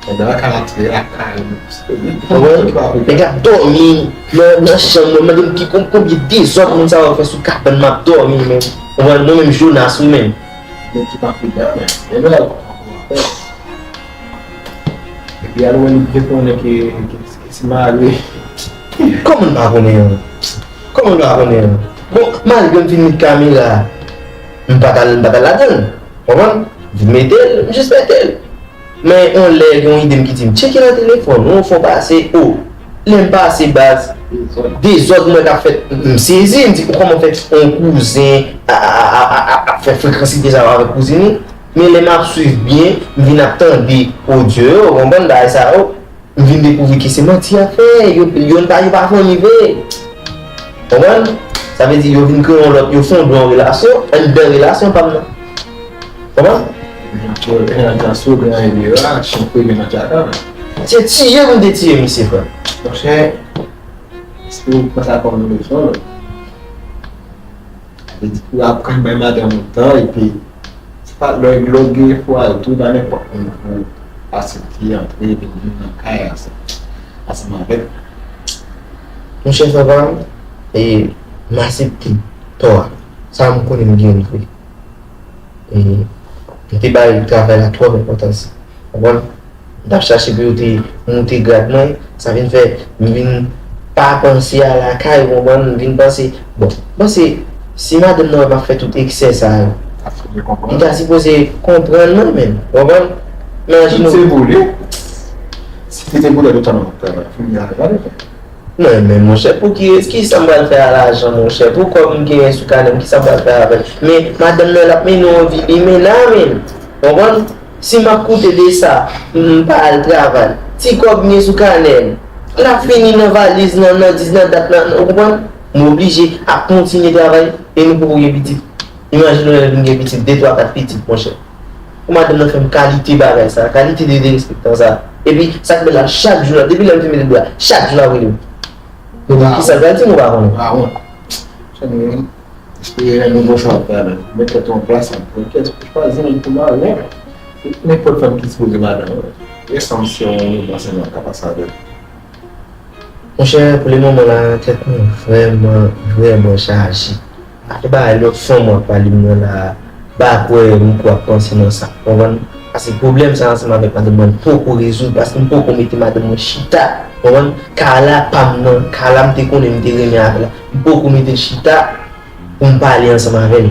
pandan lakay la te lakay, Konprann? Nèg ap dòmi nan, nan chanm mwen, mande m ki kon-, konbyen dezòd moun sa yo fè sou kabann m ap dòmi, men. Konprann? Mwen menm Jonas wi, men. Nèg ki pa pridan, men. Epi al wè li byen konnen ke, ke, ke se mari. Kòman l pa konnen an? Kòman l pa konnen an? Bon, malgre m fin met kamera, m pa t al, m pa t al ladan l. Konprann? M vin mete l, m jis mete l. Men yon lè gen yon ide m ki di m, tcheke nan telefòn ou, fò pase, o. Lè m pase baz, dezòd mwen k ap fèt, m sezi, m di, kòman fè yon kouzen a, a, a, a, a, ap fè frekansite sa yo avèk kouzin li? Men lè m ap swiv byen, m vin ap tande odyo yo, konprann bagay sa yo, m vin dekouvri ke se manti y ap fè, yo, yo pa, yo pa fanmi vre. Konprann? Sa vle di yo vin kreye yon lòt, yo fonde yon relasyon anndan relasyon pa m nan. Konprann? Se tiye pou m te tiye misye, frè. Monchè, si w pran sa kòm yon leson, Li di pou aprann bay madanm ou tan, epi se pa lè, lè w gen fwa yo tou, pa nenpòt moun pou aksepte antre vin viv nan kay ansanm, ansanm avèk. Monchè, frè pa m, e, m aksepte tò a. Sa m konnen m gen l vre. E, m te bay travay la twòp enpòtans. Konprann? M t ap chache pou yo te moute grad mwen, sa vin fè m vin pa panse a lakay, ou konprann? M vin panse, bon, m panse, si madanm nan pa fè tout eksè sa yo, li ta sipoze konprann mwen menm, ou konprann? Men an jeneral. Si se pou li, si se te pou li, tout tan nan travay, fini a, gade. Mwen menm, monchè, pou ki, ki sa m pral fè a lajan, monchè? Pou kòb m genyen sou kanè m, ki sa m pral fè avè l? Men, madanm nan, l ap mennen yon vi limena, menm. Konprann? Si m ap koute de sa, m pa al travay. Ti kòb m gen sou kanè m, l ap fini nan valiz, nan, nan dis, nan dat, nan, nan, ou konprann? M oblije ap kontinye travay, e nou poko gen pitit. Imajine w lè nou gen pitit, de, twa, kat pitit, monchè. Pou madanm nan fè m kalite bagay sa, kalite de derespektan sa. Epi, sa k bèl la, chak jou la, depi lè m fin mete dlo a, chak jou l ap rele m. Mwen di, kisa l pral di m, ou pa konnen. Espere lè nou bon sa ap pale. Met tèt ou an plas, an pran kès pou chwazi moun pou marye. Nenpòt fanm ki sipoze madanm ou. Esansyèl, yon moun panse nou ka pase avè l. Monchè, pou le moman la, tèt mwen vrèman, vrèman chaje. Ate bagay lòt fanm w ap pale m nan la, m pa kwè m kwè ap panse nan sa, konprann? Paske pwoblèm sa ansanm avèk madanm mwen poko rezoud, paske m poko mete madanm mwen chita, konprann? Kay la pa m nan, kay la m te konnen m te renmen avè l la, m poko mete l chita pou m pale ansanm avè l.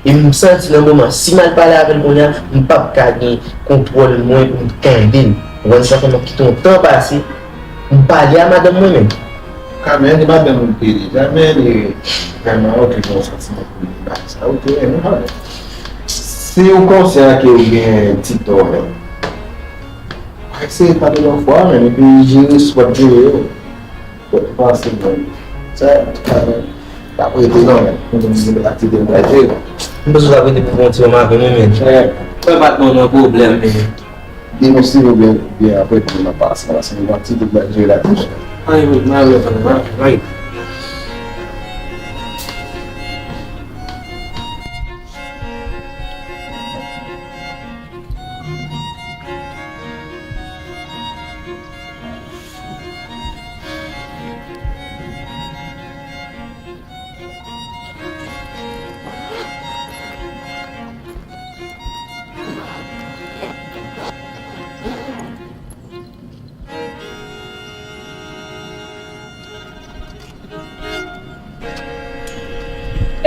E m santi nan moman, si m al pale avè l kounye a, m p ap ka gen kontwòl mwen pou m tande l. Ou konprann sa fè m ap kite yon tan pase, m pale a madanm mwen menm. Ka men de madanm ou pede, jamè li vrèman okipe yon santiman pou li bagay sa, ou te renmen madanm. Si ou konsyan ke ou gen ti tò, men, eseye pale yon fwa, men, epi jere sa w ap jere yo. Bon, pase bon. Sa, pa, pa prete non, men. Mwen menm, mwen aktivite mwen jere. M bezwen sa prete pou fè yon ti wòm avè mwen, men. Mwen pa t nan pwoblèm, men. Di nou si nou byen, byen apre pou nou pase. Paske mwen aktivite mwen jere la tou. Ay, mwen, mwen, mwen, mwen, mwen.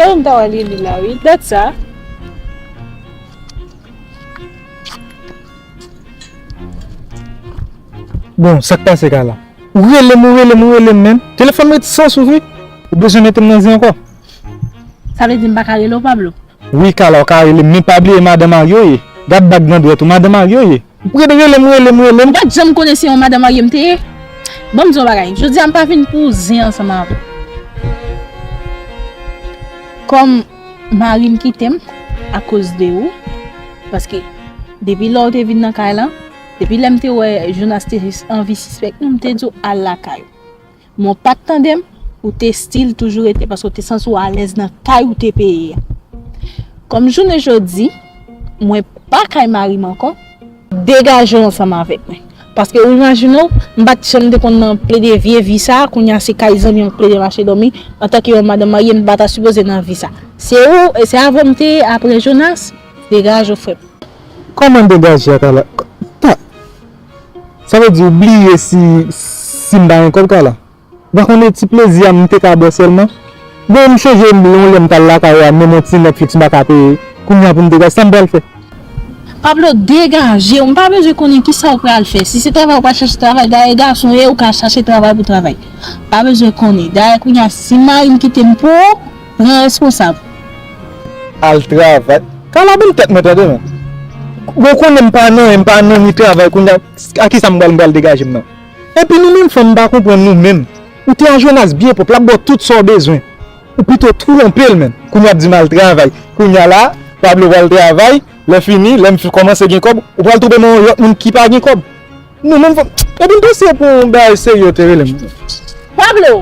E ou m ta wè Lili la, wi. Dat sa. Bon, sa k pase, Kala? Ou rele m, ou rele m, ou rele m, men telefòn mwen ret san souf, wi. Ou bezwen mete m nan zen ankò? Sa vle di m pa ka rele w, Pablo? Wi, Kala, ou ka rele m, men pa bliye madan Mario ye. Gad bag nan dwèt ou, madan Mario ye. Ou ret rele m, rele m, rele m. Ou pa t janm konnen se yon madan Mario m te ye? Ban m di w yon bagay. Jodi a, m pa vin pou zen ansanm avè w. Kòm mari m kite m akoz de ou. Paske depi lè w te vin nan kay lan, depi lè m te wè Jonas te anvi sispèk nou, m te di w al lakay ou. Men w pa t tande m, ou te still toujou rete paske w te santi w alèz nan kay ou te peye a. Kòm jounen jodi, mwen pa kay mari m ankò, degaje w ansanm avèk mwen. Paske ou imajine w, m pa t janm te konn nan plede vye vi sa, kounye a se kay zanmi m plede mache dòmi, antanke yon madanm marye, m pa ta sipoze nan vi sa. Se ou, se avè w m te ye, apre Jonas, degaje w frè m. Kòman degaje a, Kala? Ta, sa vle di ou bliye si, si m pa gen kòb, Kala? Ou pa konnen ti plezi a m te ka bwè sèlman? Bon, m chonje m yon lè m t al lakay ou a, menm yon ti Netflix m pa ka peye. Kounye a pou m degaje, sa m pral fè? Pablo, degaje w. M pa bezwen konnen kisa w pral fè. Si se travay ou pral chache travay, dayè gason w ye, ou ka chache travay pou travay. Pa bezwen konnen. Dayè kounye a, si mari m kite m pou ou, pran responsab. Al travay. Kala, ban m tèt mwen tande, non. Bon, konnen m pa nan, m pa nan ni travay kounye a, a kisa m pral, m pral degaje m nan? Epi nou menm fanm, m pa konprann nou menm. Ou te a Jonas byen pwòp, l ap ba w tout sa w bezwen. Ou pito twonpe l menm. Kounye a ap di m al travay. Kounye a la, Pablo pral travay, lè fini, lè m fi- kòmanse gen kòb, ou pral twonpe m yon lòt moun ki pa gen kòb. Nou menm fanm, epi m panse pou yon bagay serye ou te rele m. Pablo!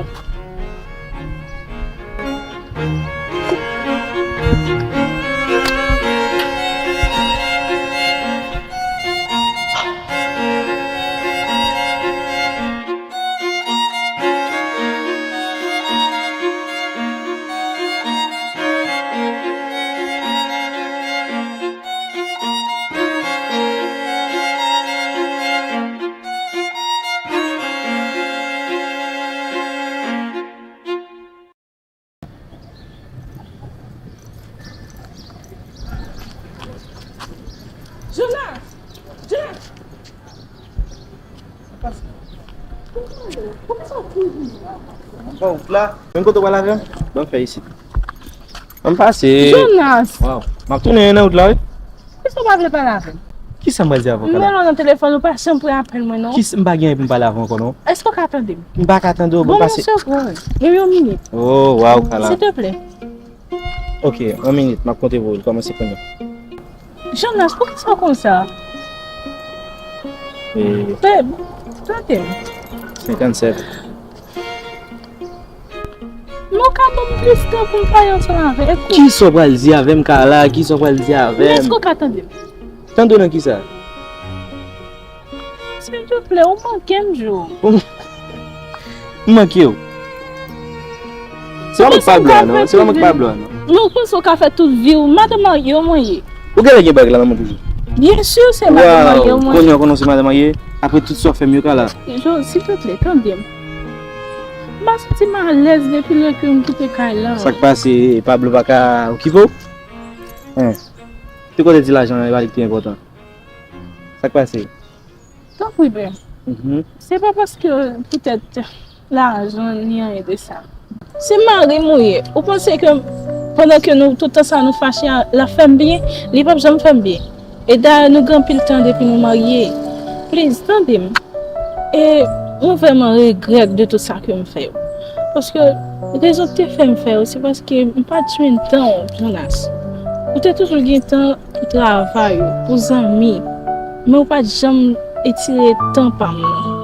Jonas! Jonas! Bon, la, menm kote w pral avè m? Ban m fè isit. Ban m pase. Jonas! Waw, m ap tounen nan wout la, wi. Kisa w pa vle pale avè m? Kisa m pral di avè w, Kala? M rele w nan telefòn, ou pa janm pran apèl mwen, non. Kisa, m pa gen anyen pou m pale avè w ankò, non. Èske w ka tande m? M pa ka tande w, ban m pase. Ban m yon segonn. Menm yon minit. Oh, waw, Kala. Silteplè. Ok, yon minit, m ap konte pou ou, l kòmanse kounye a. Jonas, poukisa w konsa? E, Beb, tande m. Senkannsèt. Men w ka ban m plis tan pou m pale ansanm avèk ou. Kisa w pral di avè m, Kala? Kisa w pral di avè m? Men èske w ka tande m? Tande w nan kisa? Silteplè, ou manke m, Joe. M manke w? Se pa mwen k pa vle w a, non. Se pa mwen k pa vle w a, non. Men ou panse w ka fè tout vi w? Madan marye w mwen ye. Ou genlè gen bag la nan men w toujou. Byen si se madan marye w mwen ye. Kounye a w konnen w se madan marye. Apre tout sa w fè m yo, Kala. Joe, silteplè, tande m. M pa santi m alèz depi lè ke m kite kay la. Sa k pase, Pablo pa ka okipe w? Hein. Te konn te di lajan an, e pa li ki te enpòtan. Sa k pase? Tanpri, Ben. Mhm. Se pa paske poutèt lajan ni anyen de sa. Se mari m ou ye. Ou panse ke pandan ke nou, tout tan sa nou fache a, l ap fè m byen? Li p ap janm fè m byen. E dayè, nou gen anpil tan depi nou marye. Please, tande m. E mwen vrèman regrèt de tout sa ke m fè yo. Paske rezon ki te fè m fè yo, se paske m pa t jwenn tan w, Jonas. Ou te toujou gen tan pou travay ou, pou zanmi, men ou pa t janm etire tan pa m nan.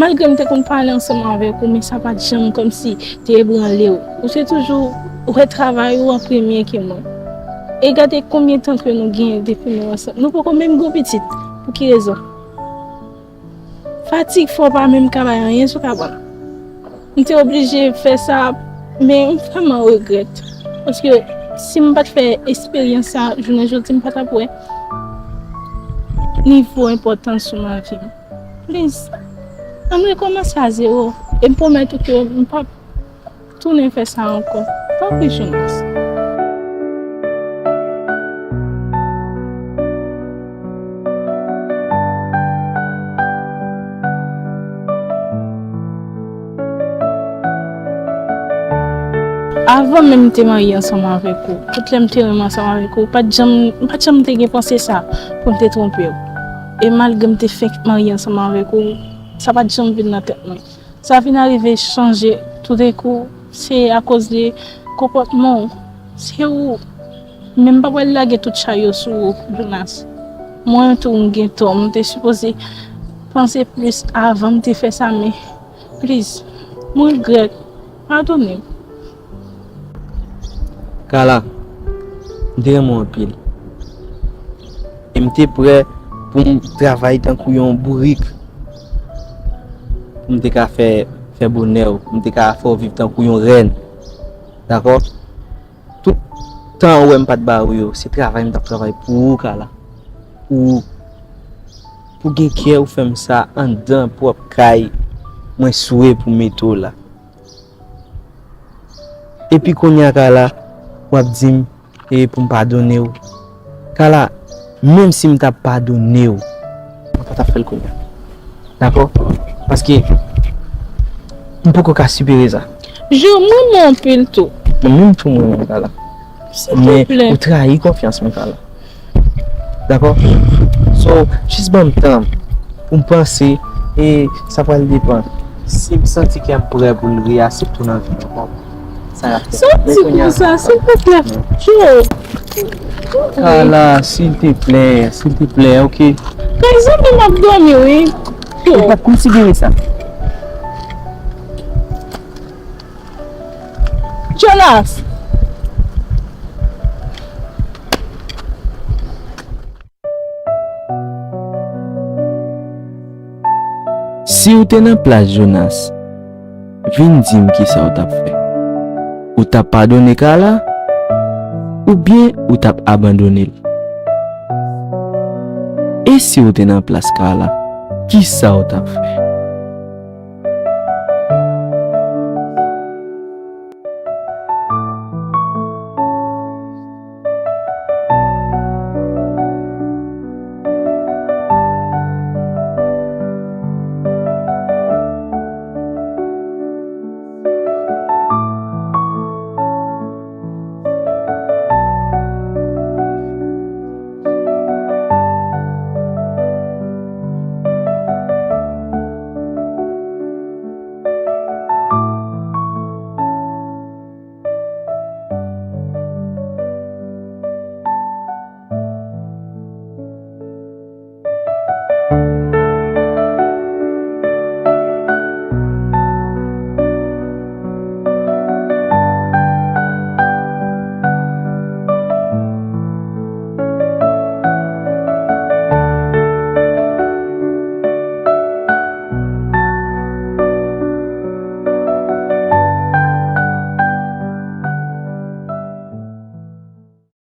Malgre m te konn pale ansanm avèk ou, men sa pa t janm kòmsi te ebranle w. Ou te toujou wè travay ou an premye ke mwen. E gade konbyen tan ke nou gen depi nou ansanm. Nou poko menm gen pitit. Pou ki rezon? Fatig fè w pa menm ka bay anyen sou kabann. M te oblije fè sa, men m vrèman regrèt. Paske si m pa t fè esperyans sa, jounen jodi m pa t ap wè nivo enpòtans ou nan vi m. Please, ann rekòmanse a zewo. E m pwomèt ou ke m p ap tounen fè sa ankò. Tanpri, Jonas. Avan menm m te marye ansanm avèk ou, tout lè m te renmen ansanm avèk ou, pa t janm, m pa t janm te gen panse sa pou m te twonpe w. E malgre m te fenk marye ansanm avèk ou, sa pa t janm vin nan tèt mwen. Sa vin arive chanje toudenkou, se akoz de konpòtman w. Se ou. Men m pa pral lage tout chay yo sou ou, Jonas. Mwen tou m gen tò, m te sipoze panse plis avan m te fè sa, men please, mwen regrèt. Padone m. Carla, m te renmen w anpil. E m te prè pou m travay tankou yon bourik. Pou m te ka fè, fè bonè w. Pou m te ka fè w viv tankou yon rèn. Dakò? Tout tan ou wè m pa t ba ou yo, se travay m t ap travay pou ou, Carla. Pou, pou gen kè ou fè m sa anndan pwòp kay mwen swe pou mete w la. Epi kounye a, Carla, w ap di m e pou m padone w. Carla, menm si m t ap padone w, mwen pa t ap fè l kounye a. Dakò? Paske m poko ka sipere sa. Jo, mwen renmen w anpil tou. Mwen menm tou mwen renmen w, Carla. Men Silvouplè. Ou trayi konfyans mwen, Carla. Dakò? So, jis ban m tan pou m panse e sa pral depann. Si m santi kè m prè pou l reasepte w nan vi m ankò, sa n ap fè. Soti konsa, silvouplè. Jo. Carla, silteplè, silteplè, oke? Kay zanmi m ap dòmi, wi. Ou p ap konsidere sa. Jonas! Si w te nan plas Jonas, vin di m kisa w t ap fè. Ou t ap padone Carla? Oubyen ou t ap abandone l? E si w te nan plas Carla, kisa w t ap fè?